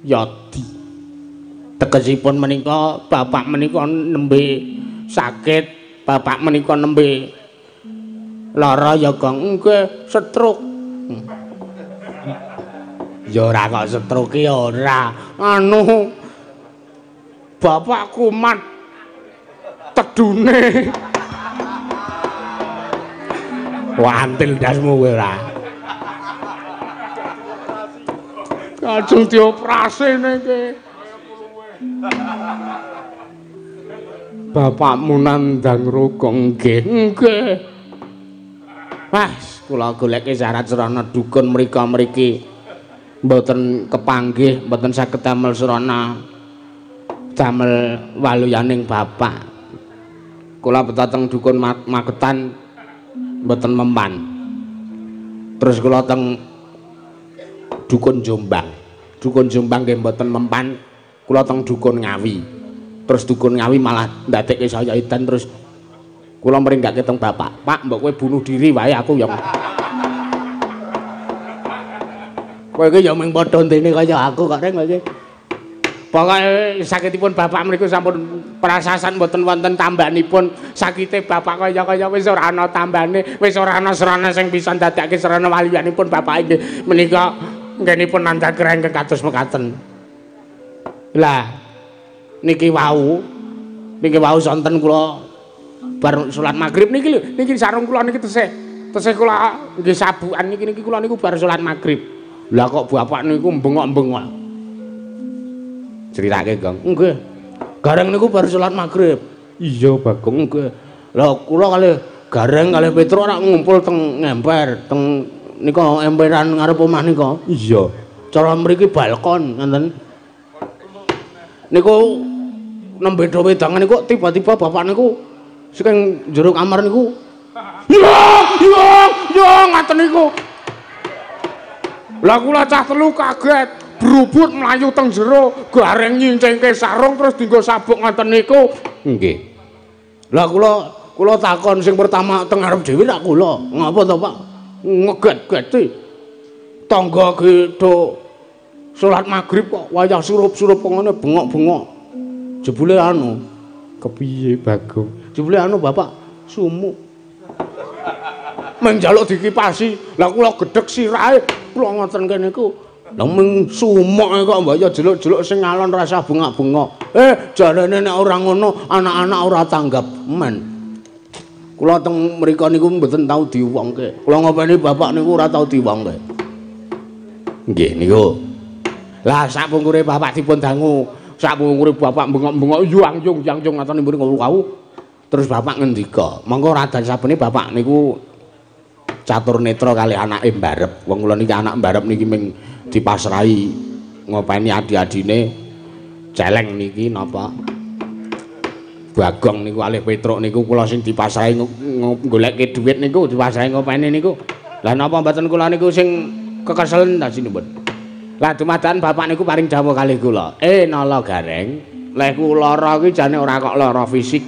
yadi. Tegesipun menika bapak menika nembe sakit, bapak menika nembe lara ya Kang. Nggih, stroke. Ya ora kok stroke ya ora. Anu bapak kumat tedune. Wantil dasmu kowe ora. Kajeng dioperasi niki. Bapakmu nandang ruka nggih. Nggih. Wah, kula goleke syarat srana dukun mrika mriki. Mboten kepanggih, mboten saged damel srana damel waluyaning bapak. Kula beto teng dukun Magetan mboten mempan. Terus kula teng dukun Jombang. Dukun Jombang nggih mboten mempan. Kula teng dukun Ngawi. Terus dukun Ngawi malah ndadekke saya edan terus kula mringgake teng bapak. Pak, mbok kowe bunuh diri wae aku ya. Kowe iki ya mung padha ndene kaya aku kok reng iki. Pokoke sakitipun bapak mriku sampun prasasan mboten wonten tambanipun. Sakite bapak kaya-kaya wis ora ana tambane, wis ora ana srana sing bisa ndadekke srana waliyanipun bapak inggih menika nggenipun nandhang ingkang kados mekaten. Lah niki wau sonten kula bar salat magrib niki lho, niki sarung kula niki tesih kula nggih sabukan niki niki kula niku bar salat magrib. Lah kok bapak niku bengok-bengok. Critake, Gong. Nggih. Gareng niku bar salat magrib. Iya, Bagong. Nggih. Lah kula kalih Gareng kalih Petro ora ngumpul teng ngemper, teng nika emperan ngarep omah nika. Iya. Cara mriki balkon ngoten. Niku nembe do wedangan niku tiba-tiba bapak niku saking jero kamar niku ya ya ya ngaten niku. Lah kula cah telu kaget, brubut mlayu teng jero, Gareng nyincingke sarung terus dienggo sabuk ngoten niku. Nggih. Lah kula takon sing pertama teng ngarep dhewe rak kula. Ngapa to, Pak? Ngeget-geti. Tangga ki do salat magrib kok wayah surup-surup ngene bengok-bengok. Jebule anu, kepiye Bagong? Jebule anu Bapak sumuk. Mung njaluk dikipasi. Lah kula gedhek sirahe, kula ngoten kene niku. Lah mung sumuk kok mbok ya jeluk-jeluk sing alon rasa bengak-bengok. Jarene nek ora ngono anak-anak ora tanggap men. Kula teng mriku niku mboten tau diwongke. Kula ngopeni bapak niku ora tau diwongke. Nggih niku. Lah sak pungkure bapak dipun dangu, sak pungkure bapak bengok-bengok yang yung yang yung ngoten niku wau. Terus bapak ngendika, monggo radan sabene bapak niku catur netra kali anake mbarep. Wong kula niki anak mbarep niki ming dipasrahi ngopeni adi-adine celeng niki napa Bagong niku alih Petruk niku kula sing dipasrahi goleke dhuwit niku dipasrahi ngopeni niku. Lah napa mboten kula niku sing kekeselen ta sinuwun. Lah dumadakan bapak niku paring dawuh kalih kula. Nala Gareng, lehku lara iki jane ora kok lara fisik.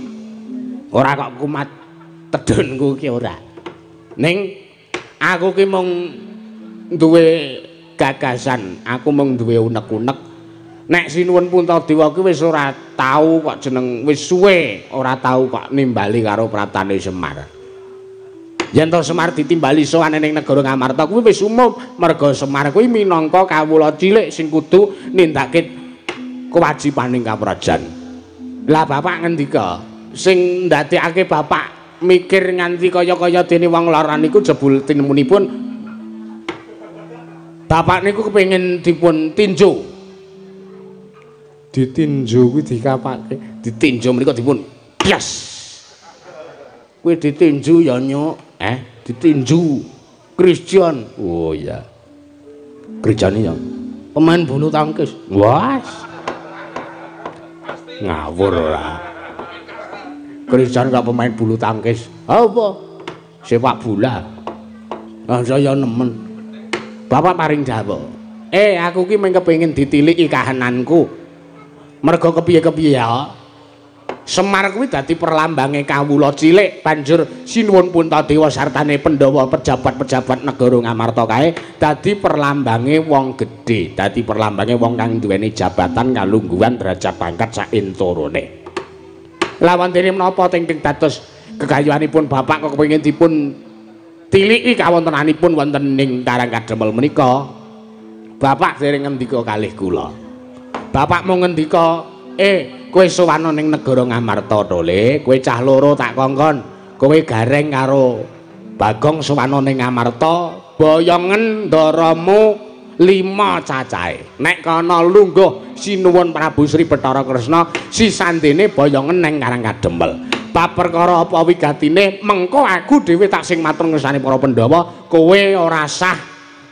Ora kok kumat tedhunku ki ora. Ning aku ki mung duwe gagasan, aku mung duwe unek-unek. Nek Sinuwun Puntadewa ki wis ora tau kok jeneng wis suwe ora tau kok nimbali karo pratane Semar. Yen to Semar ditimbali sowan ning negara Ngamarta kuwi wis umum, merga Semar kuwi minangka kawula cilik sing kudu nindakake kewajibaning kaprajan. Lah bapak ngendika, sing ndadekake bapak mikir nganti kaya-kaya dene wong lara niku jebul tinemunipun bapak niku kepengin dipun tinju. Ditinju kuwi dikapake, ditinju mriku dipun yes. Kuwi ditinju ya nyuk, ditinju Christian. Oh iya. Christian ya pemain bulu tangkis. Wah. Ngawur ora. Christian gak pemain bulu tangkis. Apa? Sepak bola. Lah saya nemen. Bapak paring dawuh. Aku ki mung kepengin ditiliki kahananku. Merga kepiye-kepiye ya. Semar kuwi dadi perlambange kawula cilik, banjur Sinuwun Puntadewa sartane Pandhawa pejabat-pejabat negara Ngamarta kae dadi perlambange wong gedhe, dadi perlambange wong kang duweni jabatan kalungguhan derajat pangkat saentorone. Lah wontene menapa ingkang dados gegayuhanipun bapak kok kepengin dipun tiliki kawontenanipun wonten ing Karang Kadempel menika? Bapak dereng ngendika kalih kula. Bapak mung ngendika, kowe sowan ning negara Ngamarta to, Le. Kowe cah loro tak kongkon. Kowe Gareng karo Bagong sowan ning Ngamarta, boyongen ndaramu 5 cacahe. Nek kana lungguh Sinuwun Prabu Sri Bathara Kresna, sisandene boyongen nang Karang Kadempel. Bab perkara apa wigatine, mengko aku dhewe tak sing matur ngersane para Pandhawa, kowe ora sah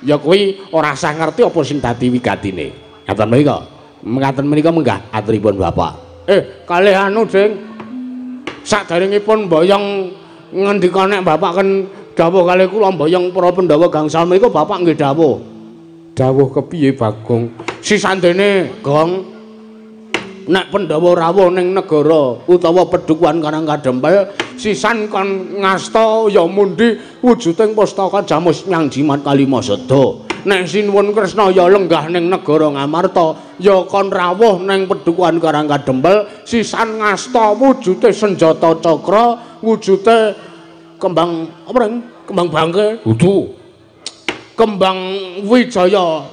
ya kuwi ora sah ngerti apa sing dadi wigatine. Ngaten menika. Mengaten menika menggah aturipun bapak. Kalih anu, Ding. Saderengipun mboyong ngendika nek bapak ken dawuh kalih kula mboyong para Pandhawa gangsal menika bapak nggih dawuh. Dawuh kepiye, Bagong? Sisandene, Gong. Nek Pandhawa rawuh ning negara utawa pedukuhan Karang Kadempel, sisan kon ngasta ya mundi wujuding pustaka jamus nyang jimat kalima seda. Nek Sinuwun Kresna ya lenggah ning negara Ngamarta, ya kon rawuh ning pedukuhan Karang Kadempel, sisan ngasta wujude senjata cakra, wujude kembang apa reng? Kembang bangke, kudu. Kembang Wijaya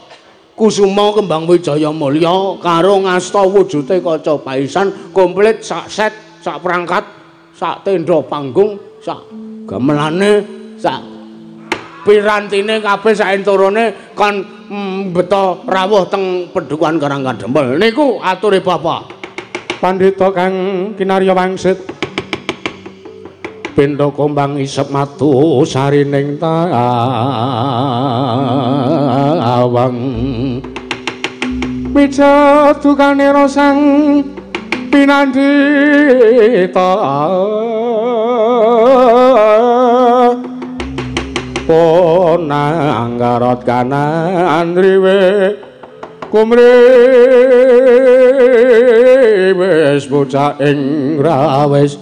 Kusuma, kembang Wijaya Mulya karo ngasta wujude kaca paisan komplit sak set, sak perangkat, sak tenda panggung, sak gamelane, sak pirantine kabeh saentorone kon mbeta rawuh teng pedukuhan Karang Kadempel. Niku ature bapak. Pandhita kang kinarya wangsit pindha kombang isep matu sarining tawang mijedukane rosang pinandhita ponang garot kanan riwe kumriwis bocah ing rawis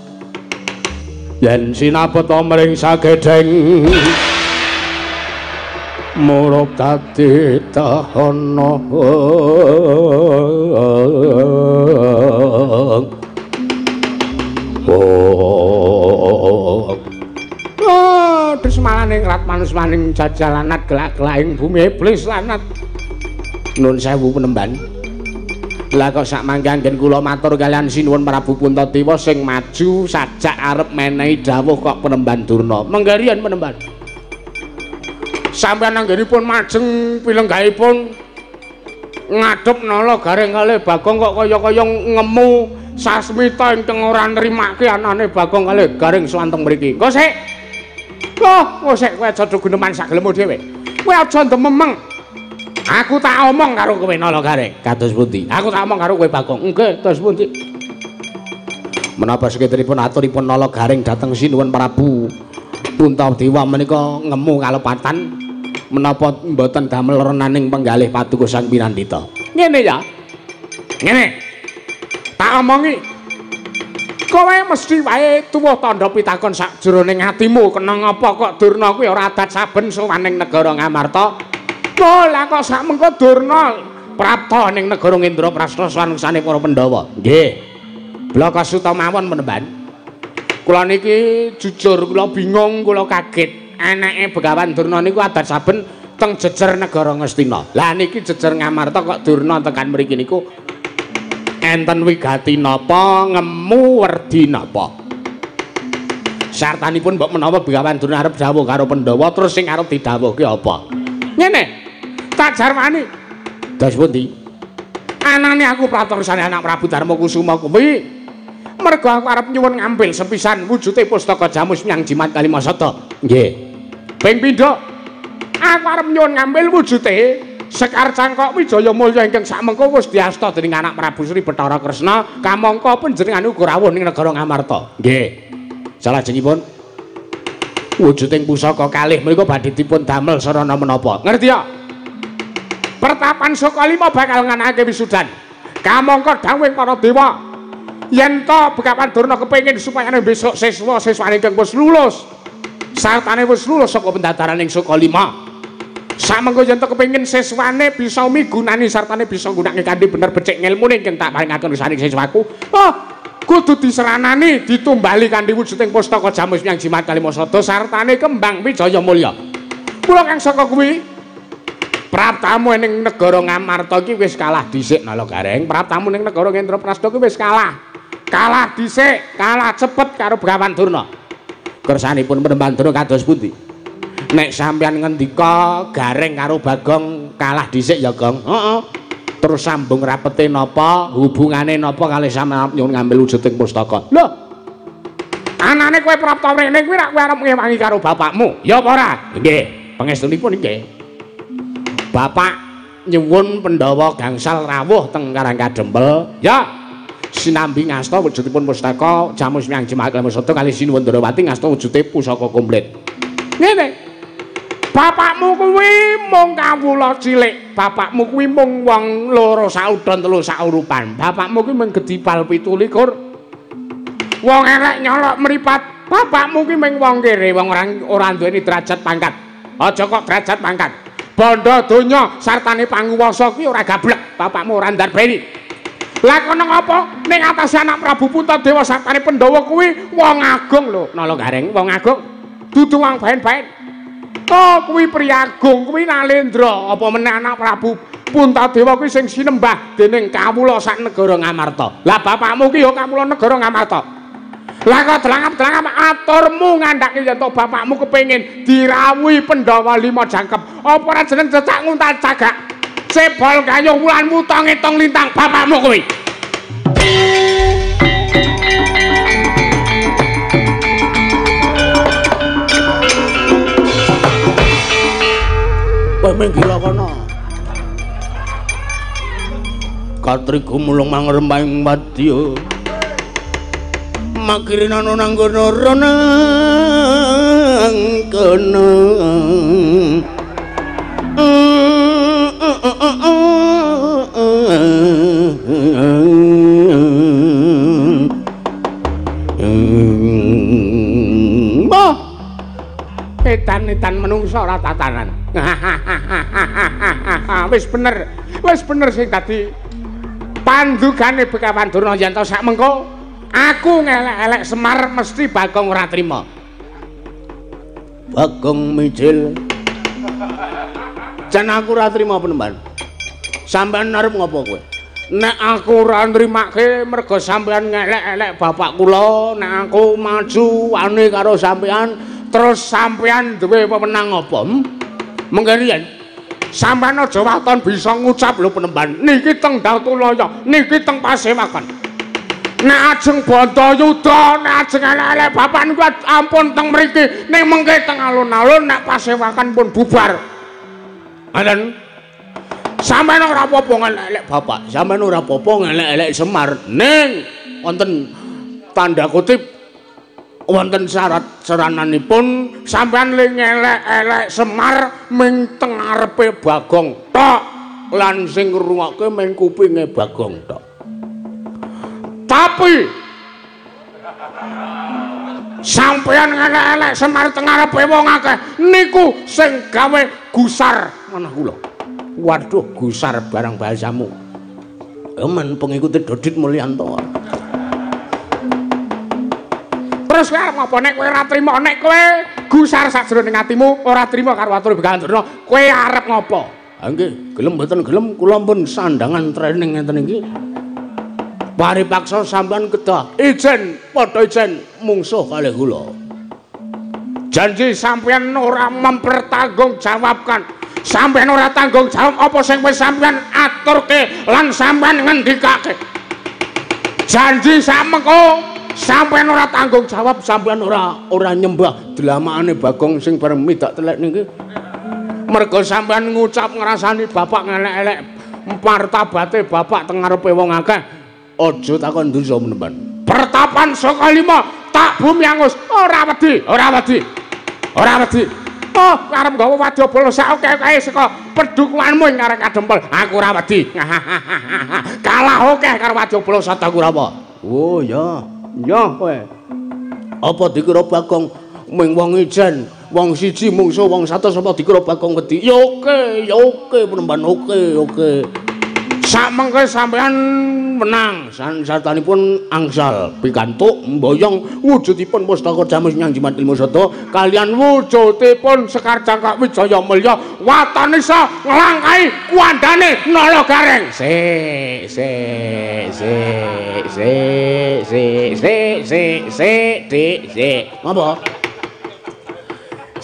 yen sinapeta mring sagedheng murup dadi tahana. Oh. Desmalaning rat manusmaning jajalanat gelak-gelaking bumi iblis lanat. Nun sewu penemban. Lah kok sak mangke anggen kula matur kalian Sinuwun Prabu Puntadewa sing maju sajak arep menehi dawuh kok penemban Durna. Menggarian penemban. Sampeyan anggenipun majeng pilenggahipun ngadhep Nala Gareng kalih Bagong kok kaya-kaya ngemu sasmita ingkang ora nrimake anane Bagong kalih Gareng sowan teng mriki. Engko sik. Oh, sik kowe aja guneman sak gelemu dhewe. Kowe aja ndememeng. Aku tak omong karo kowe Nala Gareng. Kados pundi? Aku tak omong karo kowe Bagong. Nggih, kados pundi? Menapa seketiripun aturipun Nala Gareng dhateng Sinuwun Prabu Puntadewa menika ngemu kalepatan menapa mboten damel renaning penggalih paduka Sang Pinandita. Ngene ya. Ngene. Tak omongi. Kowe mesti wae tuwuh tandha pitakon sakjroning atimu kena ngapa kok Durna kuwi ora adat saben sowan ning negara Ngamarta. Oh, lah kok sak mengko Durna prapta ning negara Indraprasta sowan ngersane para Pandhawa. Nggih. Blaka suta mawon penemban. Kula niki jujur kula bingung, kula kaget. Anake Begawan Durna niku adat saben teng jejer negara Ngastina. Lah niki jejer Ngamarta kok Durna tekan mriki niku enten wigati napa ngemu werdi napa. Sartanipun mbok menawa Begawan Durna arep dawuh karo Pandhawa terus sing arep didhawuhke apa? Ngene. Tak jarwani. Dos pundi? Anane aku pratorsane anak Prabu Darma Kusuma kuwi. Mergo aku arep nyuwun ngambil sepisan wujude pustaka Jamus Miang Jimat Kalimasada. Nggih. Ping pindho aku arep nyuwun ngambil wujude Sekar Cangkok Wijaya Mulya ingkang sakmengko wis diasta dening anak Prabu Sri Bathara Kresna kamangka panjenengane uga rawuh ning negara Ngamarta. Nggih. Salajengipun wujuding pusaka kalih menika badhe dipun damel sarana menapa? Ngerti ya? Pertapan Sukalima bakal nganakake wisudan. Kamangka dawuhing para dewa yen to Begawan Durna kepengin supaya besok siswa-siswane ingkang wis lulus sartane wis lulus saka pendaftaran ing Sukalima. Samengko yen to kepengin siswane bisa migunani sartane bisa nggunakake kanthi bener becik ngilmune ingkang tak paringaken saking siswaku. Oh, kudu diseranani ditumbali kanthi wujuding pustaka Jamus Miang Jimat Kalimasada sartane kembang Wijaya Mulya. Mula kang saka kuwi praptamu ning negara Ngamarta iki wis kalah dhisik Nala Gareng. Praptamu ning negara Indraprasta iki wis kalah. Kalah dhisik, kalah cepet karo Begawan Durna. Kersanipun Penemban Durna kados pundi? Nek sampeyan ngendika Gareng karo Bagong kalah dhisik ya, Gong. Heeh. Terus sambung rapete napa, hubungane napa kalih sampeyan nyuwun ngambil wujuding pustaka. Lho. Anane kowe prapta rene kuwi rak kowe arep ngewangi karo bapakmu. Ya apa ora? Nggih, pangestunipun nggih. Bapak nyuwun Pandhawa gangsal rawuh teng Karang Kadempel. Ya. Sinambi ngasta wujudipun pustaka Jamus Miang Jimat Kalimasada kalih Sinuwun Ndrawati ngasta wujude pusaka komplit. Ngene. Bapakmu kuwi mung kawula cilik, bapakmu kuwi mung wong loro saudon telu saurupan. Bapakmu kuwi mung gedipal 27. Wong elek nyolok mripat. Bapakmu kuwi mung wong kere, wong ora duweni derajat pangkat. Aja kok derajat pangkat. Bondo donya sartane panguwasa kuwi ora gablek, bapakmu ora ndarbeni. Lah kono ngapa ning atase anak Prabu Puntadewa sartane Pandhawa kuwi wong agung lho, Nala Gareng, wong agung. Dudu wong baen-baen. Oh, kuwi priyagung, kuwi Nalendra, apa meneh anak Prabu Puntadewa kuwi sing sinembah dening kawula sak negara Ngamarta. Lah bapakmu ki ya kawula negara Ngamarta. Lah kok delangap-delangap aturmu ngandhake yen to bapakmu kepengin dirawuhi Pandhawa lima jangkep. Apa ora jeneng cecak nguntal cagak? Cebol gayuh wulan wuta ngitung lintang bapakmu kuwi. Kowe minggir kono. Katri gumulung mangrembang wadya. Makirinana nang kono renang kono. Mbah. Edan-edan menungsa ora tatanan. Wis bener sing dadi pandugane Begawan Durna yen to sak mengko aku ngelek-elek Semar mesti Bagong ora trima. Bagong mijil. Jan aku ora trima Penemban. Sampeyan arep ngopo kowe? Nek aku ora nrimake mergo sampeyan ngelek-elek bapak kula, nek aku maju wani karo sampeyan, terus sampeyan duwe wewenang apa? Mengke riyen sampeyan aja waton bisa ngucap lho Penemban. Niki teng Datulaya, niki teng Pasewakan. Nek ajeng Bantayuda, nek ajeng elek-elek bapak niku ampun teng mriki, ning mengke teng alun-alun nek Pasewakan pun bubar. Ngoten. Sampeyan ora apa-apa ngelek-elek bapak, sampeyan ora apa-apa ngelek-elek Semar. Ning wonten tanda kutip wonten syarat serananipun sampeyan le ngelek-elek Semar ming teng ngarepe Bagong tok lan sing ngrungokke ming kupinge Bagong tok. Tapi sampeyan ngelek-elek Semar teng ngarepe wong akeh niku sing gawe gusar manah kula. Waduh, gusar barang bahasamu. Emen pengikuti Dodit Mulyanto. Terus kowe arep ngopo nek kowe ora trima, nek kowe gusar sajroning atimu ora trima karo atur Begawan Durna, kowe arep ngopo? Ha nggih, gelem mboten gelem kula pun sandangan training ngeten iki. Paripaksa sampean kedah ijen padha ijen mungsuh kalih kula. Janji sampean ora mempertanggungjawabkan. Sampeyan ora tanggung jawab apa sing wis sampeyan aturke lan sampeyan ngendikake. Janji samengko sampeyan ora tanggung jawab, sampeyan ora nyembah dlamakane Bagong sing bareng midak telek niki. Mergo sampeyan ngucap ngrasani bapak ngelek-elek martabate bapak teng ngarepe wong akeh. Aja takon dosa Penemban. Pertapan saka lima tak bumi angus, ora wedi, ora wedi. Ora wedi. Oh, arep nggawa wadyabala sak akeh-akeh saka pedukuhanmu ing arek kadempel. Aku ora wedi. Kalah akeh karo wadyabala Sata Kurawa. Oh ya, ya kowe. Apa dikira Bagong ming wong ijen, wong siji mungsuh wong 100 apa dikira Bagong wedi? Ya oke, ya oke Penemban, oke, oke. Samengke sampeyan menang, sartanipun angsal pikantuk mboyong wujudipun pustaka jamus nyang jimat ilmu sada kalian wujudipun Sekar Cangkok Wijaya Mulya waton isa nglangkahi kuandane Nala Gareng. Se se se se se se se se dik se. Apa?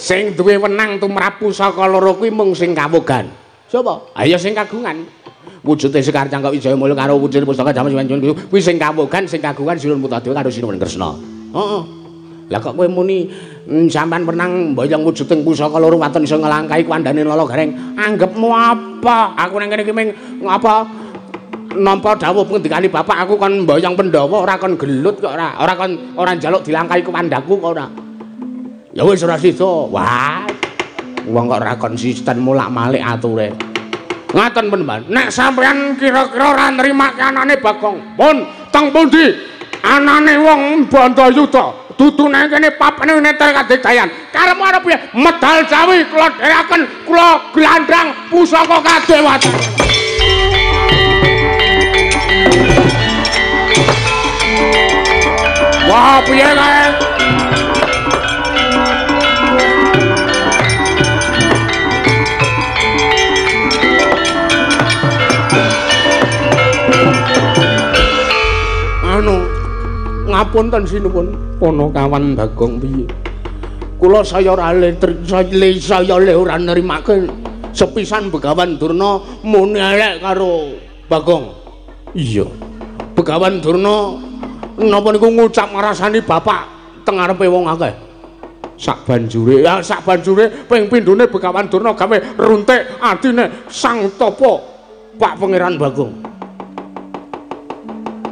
Sing duwe wenang tumrap pusaka loro kuwi mung sing kawogan. Sapa? Ayo sing kagungan. Wujude Sekar Cangkok Wijaya Mulya karo wujud pustaka jamus kuwi sing kawogan, sing kagungan Sinuwun Puntadewa karo Sinuwun Kresna. Heeh. Lah kok kowe muni sampean menang mboyong wujuding pusaka loro waton iso nglangkahi kuandane Nala Gareng. Anggepmu apa? Aku nang kene iki ming ngapa nampa dawuh pengendikane bapak aku kon mboyong Pandhawa ora kon gelut kok ora. Ora kon ora njaluk dilangkahi kuwandaku kok ora. Ya wis ora sida. Wah. Wong kok ora konsisten mulak-malik ature. Ngaten Penemban, nek sampeyan kira-kira ora nrimake anane Bagong, pun teng pundi anane wong Bantayuda, dudu nang kene papane netel kadegayan. Karepmu arep piye? Medal Jawi kula dherekaken, kula glandang pusaka kadewatan. Wah, piye kae? Anu, ngapunten sinuwun, Panakawan Bagong piye? Kula saya ora saya le ora nrimake sepisan Begawan Durna muni elek karo Bagong. Iya. Begawan Durna napa niku ngucap ngrasani bapak teng ngarepe wong akeh. Sak banjure, ya sak banjure ping pindhone Begawan Durna gawe runtik atine Sang Tapa Pak Pangeran Bagong.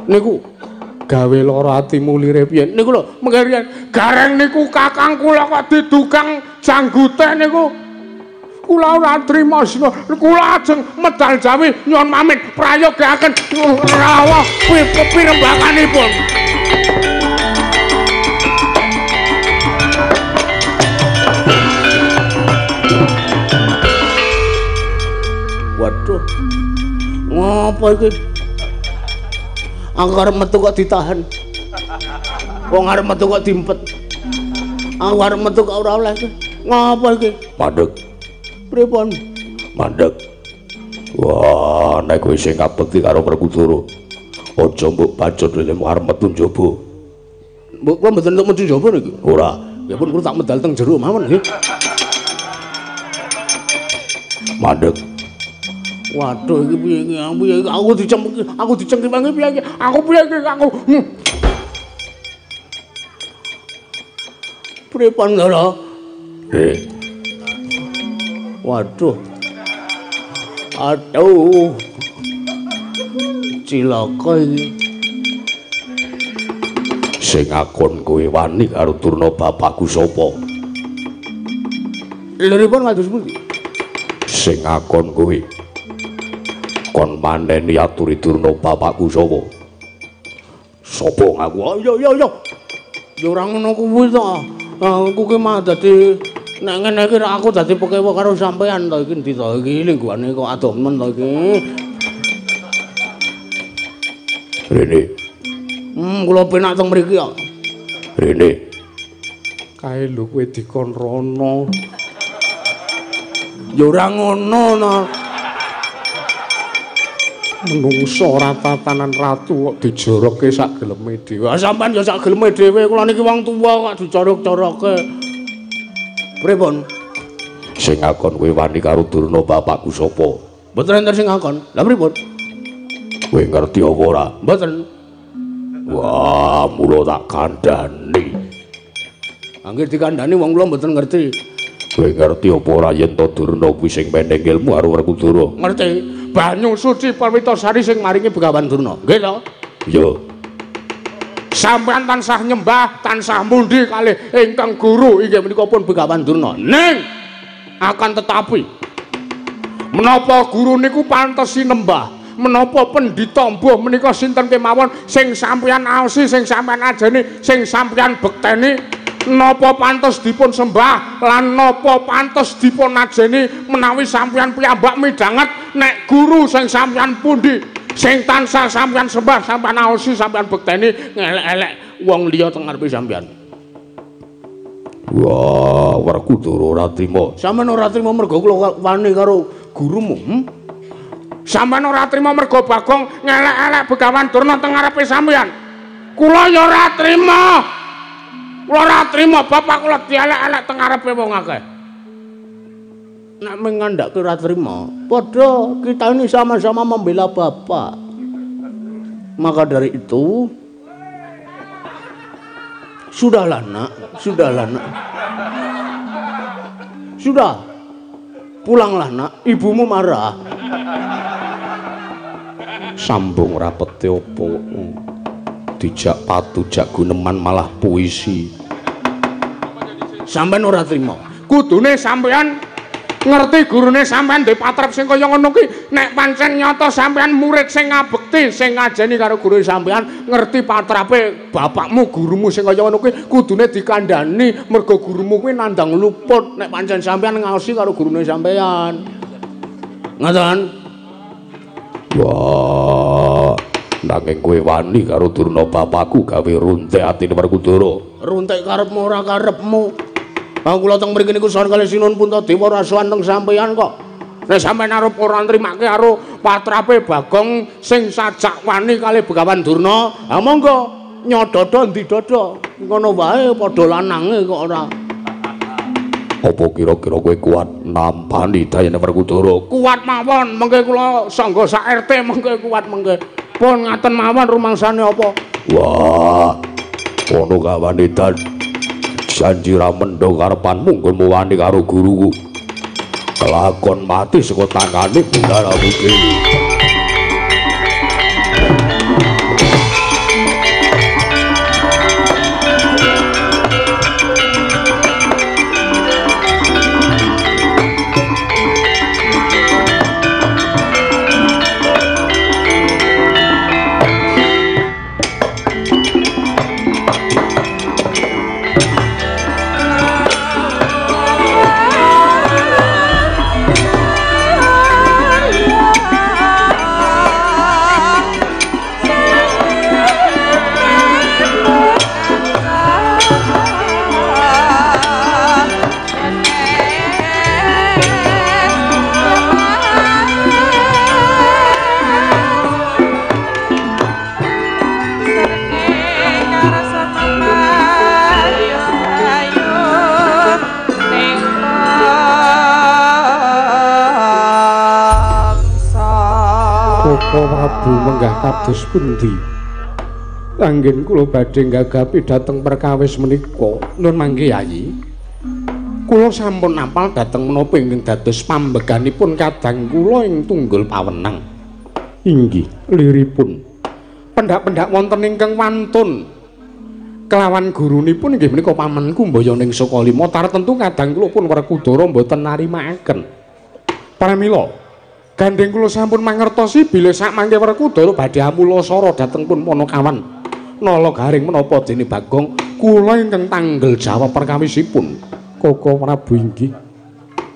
Niku gawe lara atimu lire piye? Niku lho, mengke riyen Gareng niku kakang kula kok didugang janggute niku. Kula ora trima sina. Kula ajeng medal Jawi nyuwun pamit prayogaaken rawuh pirembakanipun. Waduh. Ngopo iki? Aku arep metu kok ditahan. Wong arep metu kok dimpet. Aku arep metu kok ora oleh. Ngapa iki? Mandeg. Pripun? Mandeg. Wah, nek kowe sing ngabekti karo Werkudara, aja mbok bacut lelemu arep metu njaba. Mbok kula mboten entuk metu njaba niki. Ora. Ya pun kula tak medal teng jero mawon nggih. Mandeg. Waduh iki piye iki? Aku dicengki, aku dicengki piye iki? Aku piye iki aku? Pripun lho? Waduh. Aduh. Cilaka iki. Sing akon kowe wani karo Durna bapakku sapa? Lha kados pundi? Sing akon kowe kon maneni aturi Durna bapakku sapa? Sapa ngaku? Oh, iya iya iya. Ya ora ngono kuwi to. Aku ki mah dadi nek ngene iki aku dadi pekewa karo sampean to iki endi to iki lingguhane kok adoh men to iki. Rene. Kula penak teng mriki kok. Rene. Kae lho kowe dikon rono. Ya ora ngono to. Menungso ora tatanan ratu kok dijorokke sak geleme dhewe. Ah sampean ya sak geleme dhewe, kula niki wong tuwa kok dicorok-corokke. Pripun? Sing akon kowe wani karo Durna bapakku sapa? Mboten enten sing akon. Lah pripun? Kowe ngerti apa ora? Mboten. Wah, mula tak kandhani. Anggere dikandhani wong kula mboten ngerti. Kowe ngerti apa ora yen to Durna kuwi sing meneng ilmu karo Werkudara? Ngerti. Banyu suci Perwitasari sing maringi Begawan Durna. Nggih to? Iya. Sampeyan tansah nyembah, tansah mundi kalih ingkang guru inggih menika pun Begawan Durna. Ning akan tetapi menapa guru niku pantes sinembah? Menapa pendhita mbuh menika sinten kemawon sing sampeyan aosi, sing sampeyan ajeni, sing sampeyan bekteni, napa pantes dipun sembah lan napa pantes dipun ajeni menawi sampeyan piyambak midhanget nek guru sing sampeyan pundi sing tansah sampeyan sembah, sampeyan aosi, sampeyan bekteni ngelek-elek wong liya teng ngarepe sampeyan. Wah, Werkudara ora trima. Sampeyan ora trima mergo kula wani karo gurumu, Sampeyan ora trima mergo Bagong ngelek-elek Begawan Durna teng ngarepe sampeyan. Kula ya ora trima. Kula ora trima bapak kula dielek-elek teng ngarepe wong akeh. Nek mengandhake ora trima, padha kita ini sama-sama membela bapak. Maka dari itu, sudahlah nak, sudahlah nak. Sudah. Pulanglah nak, ibumu marah. Sambung rapete opo? Dijak patu jak guneman malah puisi. Sampeyan ora trima. Kudune sampeyan ngerti gurune sampeyan duwe patrap sing kaya ngono ki. Nek pancen nyata sampeyan murid sing ngabekti, sing ngajeni karo gurune sampeyan, ngerti patrape bapakmu, gurumu sing kaya ngono ki, kudune dikandhani mergo gurumu kuwi nandhang luput nek pancen sampeyan ngaosi karo gurune sampeyan. Ngoten. Wah, nanging kowe wani karo Durna bapakku gawe runtik atine Werkudara. Runtik karepmu ora karepmu. Ah kula teng mriki niku sowan kalih Sinuwun Puntadewa ora sowan teng sampeyan kok. Nek sampeyan arep ora nrimake karo patrape Bagong sing sajak wani kalih Begawan Durna, ha monggo nyododo ndi dodo. Ngono wae padha lanange kok ora. Apa kira-kira kowe kuat nampani dayane Werkudara? Kuat mawon, mengke kula sangga sak RT mengke kuat mengke. Pun ngaten mawon rumangsane apa? Wah, ono kawane dan janji ra mendho karepanmu nggonmu wani karo guruku. Kelakon mati saka tangane Bundara Putri. Yeah. Koko Prabu menggah kados pundi? Anggen kula badhe nggagapi dhateng perkawis menika. Nun mangke Yayi. Kula sampun apal dhateng menapa ingkang dados pambeganipun kadang kula ing tunggul pawenang. Inggih, liripun. Pendak-pendak wonten ingkang wantun kelawan gurunipun inggih menika paman Kumbayaning Sukalima tartentu kadang kula pun Werkudara mboten narimaaken. Pramila gandeng kula sampun mangertosi bilih sakmangke Werkudara badhe amulasara dhateng pun Panakawan Nala Garing menapa dene Bagong kula ingkang tanggel jawab perkawisipun. Koko Prabu inggih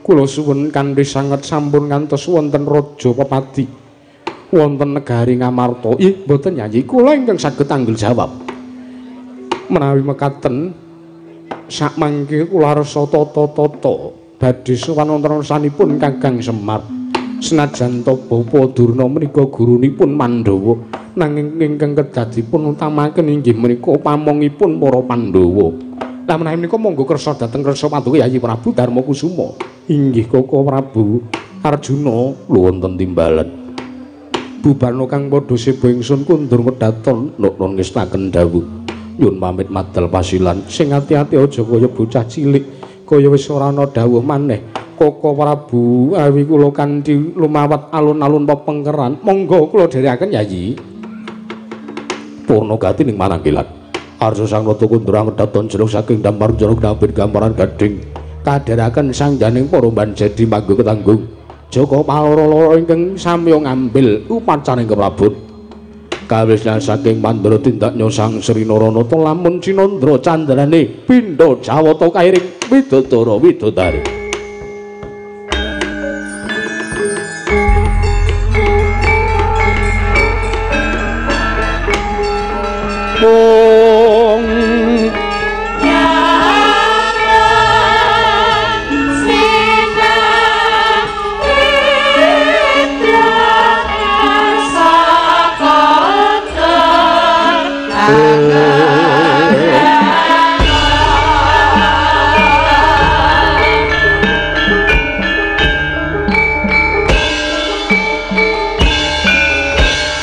kula suwun kanthi sanget sampun ngantos wonten raja pepadi wonten negari Ngamarta. Ih mboten Yayi, kula ingkang saged tanggel jawab. Menawi mekaten sakmangke kula arsa tata-tata badhe sowan wonten sanipun Kakang Semar. Senajan ta Bapa Durna menika gurunipun Pandhawa, nanging ingkang kedah dipun utamaken inggih menika pamongipun para Pandhawa. Lah menawi menika monggo kersa dhateng kersa paduka Yayi Prabu Darmakusuma. Inggih Koko Prabu Arjuna wonten timbalan. Bubarna kang padha seba ingsun kundur medaton nukun ngestaken dawuh. Nyun pamit madal pasilan sing ati-ati aja kaya bocah cilik kaya wis ora ana dawuh maneh. Koko Prabu awi kula kanthi lumawat alun-alun pepengkeran monggo kula dherekaken Yayi. Purna gati ning manangkilan Arsa sang ratu kundur medaton jeruk saking damar jeruk dapit gambaran gading kadheraken sangjaning para banjadi manggo ketanggung Jaka paloro-loro ingkang samya ngambil upacaning keprabon. Kawisna saking Mandra tindaknya Sang Sri Naranata lamun cinandra candrane pindha jawata kairing widodara widodari. Mung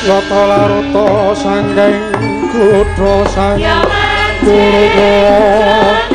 Lata larata sangking kutha sang Kurawa.